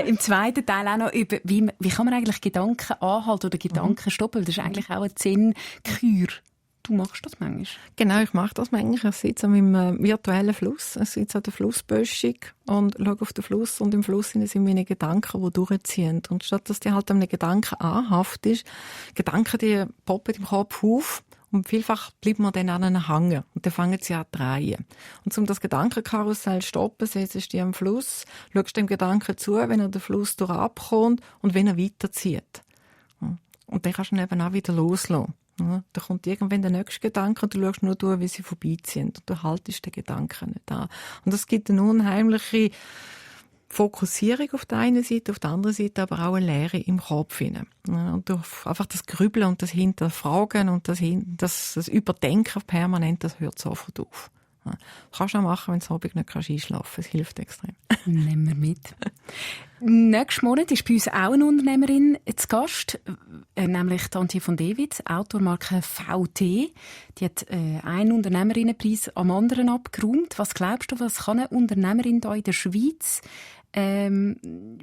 im zweiten Teil auch noch über, wie kann man eigentlich Gedanken anhalten oder Gedanken stoppen, weil das ist eigentlich auch eine Zen-Kür. Du machst das manchmal? Genau, ich mache das manchmal. Ich sitze an meinem virtuellen Fluss, ich sitze an der Flussböschung und schaue auf den Fluss und im Fluss sind meine Gedanken, die durchziehen. Und statt dass die halt an einem Gedanken anhaftet, Gedanken, die poppen im Kopf auf. Und vielfach bleibt man dann an ihnen hängen. Und dann fangen sie an zu drehen. Und um das Gedankenkarussell zu stoppen, setzt du dich am Fluss, schaust dem Gedanken zu, wenn er den Fluss durchabkommt und wenn er weiterzieht. Und dann kannst du ihn eben auch wieder loslassen. Da kommt irgendwann der nächste Gedanke und du schaust nur durch, wie sie vorbeiziehen. Und du haltest den Gedanken nicht an. Und das gibt eine unheimliche Fokussierung auf der einen Seite, auf der anderen Seite aber auch eine Leere im Kopf hinein. Und durch einfach das Grübeln und das Hinterfragen und das Überdenken permanent, das hört sofort auf. Das kannst du auch machen, wenn du Abend nicht einschlafen kannst. Es hilft extrem. Nehmen wir mit. Nächsten Monat ist bei uns auch eine Unternehmerin zu Gast, nämlich Antje von Dewitz, Automarke VT. Die hat einen Unternehmerinnenpreis am anderen abgeräumt. Was glaubst du, was kann eine Unternehmerin da in der Schweiz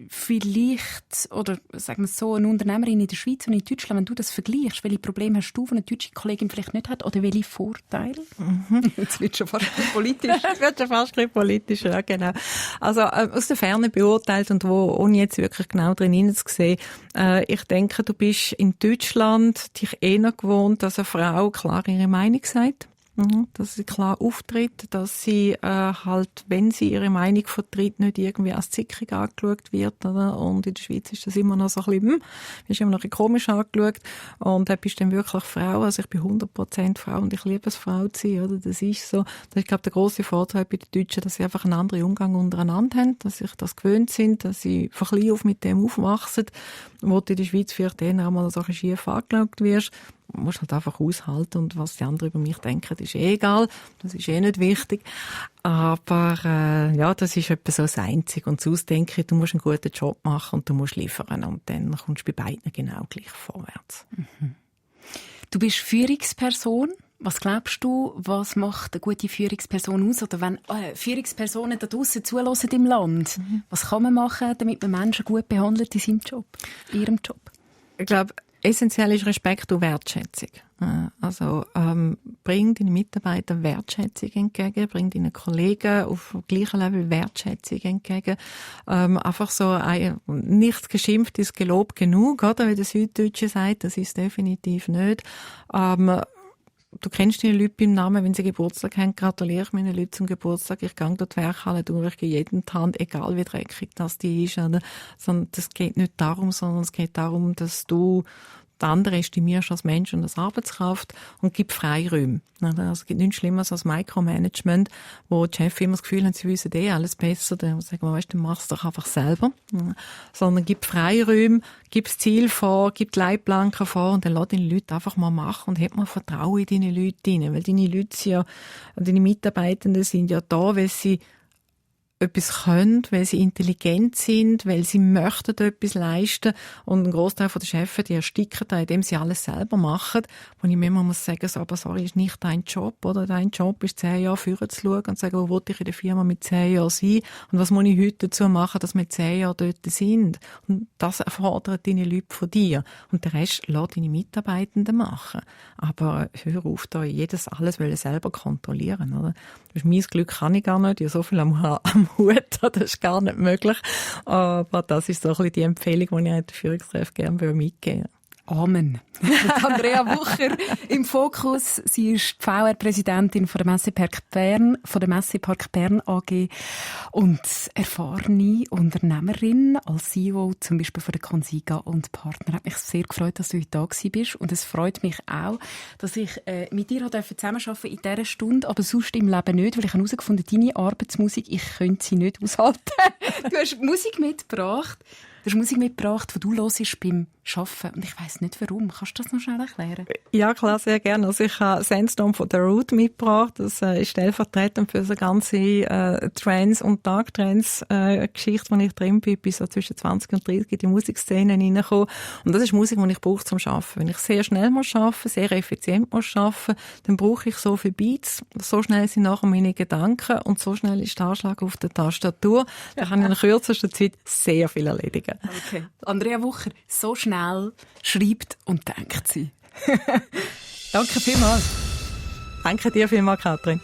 vielleicht, oder sagen wir so, eine Unternehmerin in der Schweiz und in Deutschland, wenn du das vergleichst, welche Probleme hast du, die eine deutsche Kollegin vielleicht nicht hat, oder welche Vorteile? Jetzt wird schon fast politisch. Es wird schon fast politisch, ja, genau. Also aus der Ferne beurteilt und ohne jetzt wirklich genau drin zu sehen, ich denke, du bist in Deutschland dich eher gewohnt, dass eine Frau klar ihre Meinung sagt. Dass sie klar auftritt, dass sie halt, wenn sie ihre Meinung vertritt, nicht irgendwie als zickig angeschaut wird. Oder? Und in der Schweiz ist das immer noch so ein bisschen, ist immer noch ein bisschen komisch angeschaut. Und da bist du dann wirklich Frau. Also ich bin 100% Frau und ich liebe es, Frau zu sein. Oder? Das ist so. Das ist, glaube ich, der grosse Vorteil bei den Deutschen, dass sie einfach einen anderen Umgang untereinander haben, dass sie das gewöhnt sind, dass sie von klein auf mit dem aufwachsen, wo du in der Schweiz vielleicht eher einmal so ein bisschen schief angeschaut wirst. musst halt einfach aushalten und was die anderen über mich denken, ist egal, das ist nicht wichtig. Aber das ist etwa so das Einzige. Und sonst denke ich, du musst einen guten Job machen und du musst liefern und dann kommst du bei beiden genau gleich vorwärts. Mhm. Du bist Führungsperson. Was glaubst du, was macht eine gute Führungsperson aus? Oder wenn Führungspersonen da draussen zulassen im Land, was kann man machen, damit man Menschen gut behandelt in ihrem Job? Ich glaube, essentiell ist Respekt und Wertschätzung. Also bring deinen Mitarbeitern Wertschätzung entgegen, bring deinen Kollegen auf gleichem Level Wertschätzung entgegen. Einfach so nichts geschimpft ist Gelob genug, oder? Wie der Süddeutsche sagt, das ist definitiv nicht. Du kennst die Leute beim Namen, wenn sie Geburtstag haben, gratuliere ich meinen Leuten zum Geburtstag. Ich gehe dort die Werkhalle durch, ich gehe jeden die Hand, egal wie dreckig das die ist. Oder? Sondern das geht nicht darum, sondern es geht darum, dass du die anderen estimierst als Mensch und als Arbeitskraft und gib Freiräume. Also es gibt nichts Schlimmeres als Micromanagement, wo die Chefs immer das Gefühl haben, sie wissen alles besser. Dann sagen wir, weißt du, mach es doch einfach selber. Sondern gib Freiräume, gib das Ziel vor, gib die Leitplanken vor und dann lass deine Leute einfach mal machen und hab mal Vertrauen in deine Leute rein. Weil deine Leute sind ja, deine Mitarbeitenden sind ja da, weil sie etwas können, weil sie intelligent sind, weil sie möchten etwas leisten. Und ein Großteil der Chefs, die ersticken da, indem sie alles selber machen. Wo ich mir immer muss sagen, so, aber sorry, ist nicht dein Job, oder? Dein Job ist 10 Jahre führen zu schauen und zu sagen, wo will ich in der Firma mit 10 Jahren sein? Und was muss ich heute dazu machen, dass wir 10 Jahre dort sind? Und das erfordert deine Leute von dir. Und den Rest lass deine Mitarbeitenden machen. Aber hör auf, da alles selber kontrollieren, oder? Das ist mein Glück, kann ich gar nicht. Ich habe so viel am Hut, das ist gar nicht möglich. Aber das ist so ein bisschen die Empfehlung, die ich den Führungskräften gerne mitgeben will. Amen. Andrea Wucher im Fokus. Sie ist die VR-Präsidentin von der Messepark Bern AG und erfahrene Unternehmerin als CEO zum Beispiel von der Consiga und Partner. Hat mich sehr gefreut, dass du heute da bist und es freut mich auch, dass ich mit dir zusammenarbeiten in dieser Stunde, aber sonst im Leben nicht, weil ich habe herausgefunden, deine Arbeitsmusik, ich könnte sie nicht aushalten. Du hast Musik mitgebracht. Du hast Musik mitgebracht, die du hörst beim Arbeiten. Und ich weiss nicht, warum. Kannst du das noch schnell erklären? Ja, klar, sehr gerne. Also ich habe Sandstorm von The Root mitgebracht. Das ist stellvertretend für so ganze Trance- und Dark-Trance-Geschichte, wo ich drin bin, bis so zwischen 20 und 30 in die Musikszene reingekommen. Und das ist Musik, die ich brauche zum Arbeiten. Wenn ich sehr schnell arbeiten muss, sehr effizient arbeiten, dann brauche ich so viele Beats. So schnell sind nachher meine Gedanken und so schnell ist der Anschlag auf der Tastatur. Da kann ich in kürzester Zeit sehr viel erledigen. Okay. Andrea Wucher, so schnell schreibt und denkt sie. Danke vielmals. Danke dir vielmals, Katrin.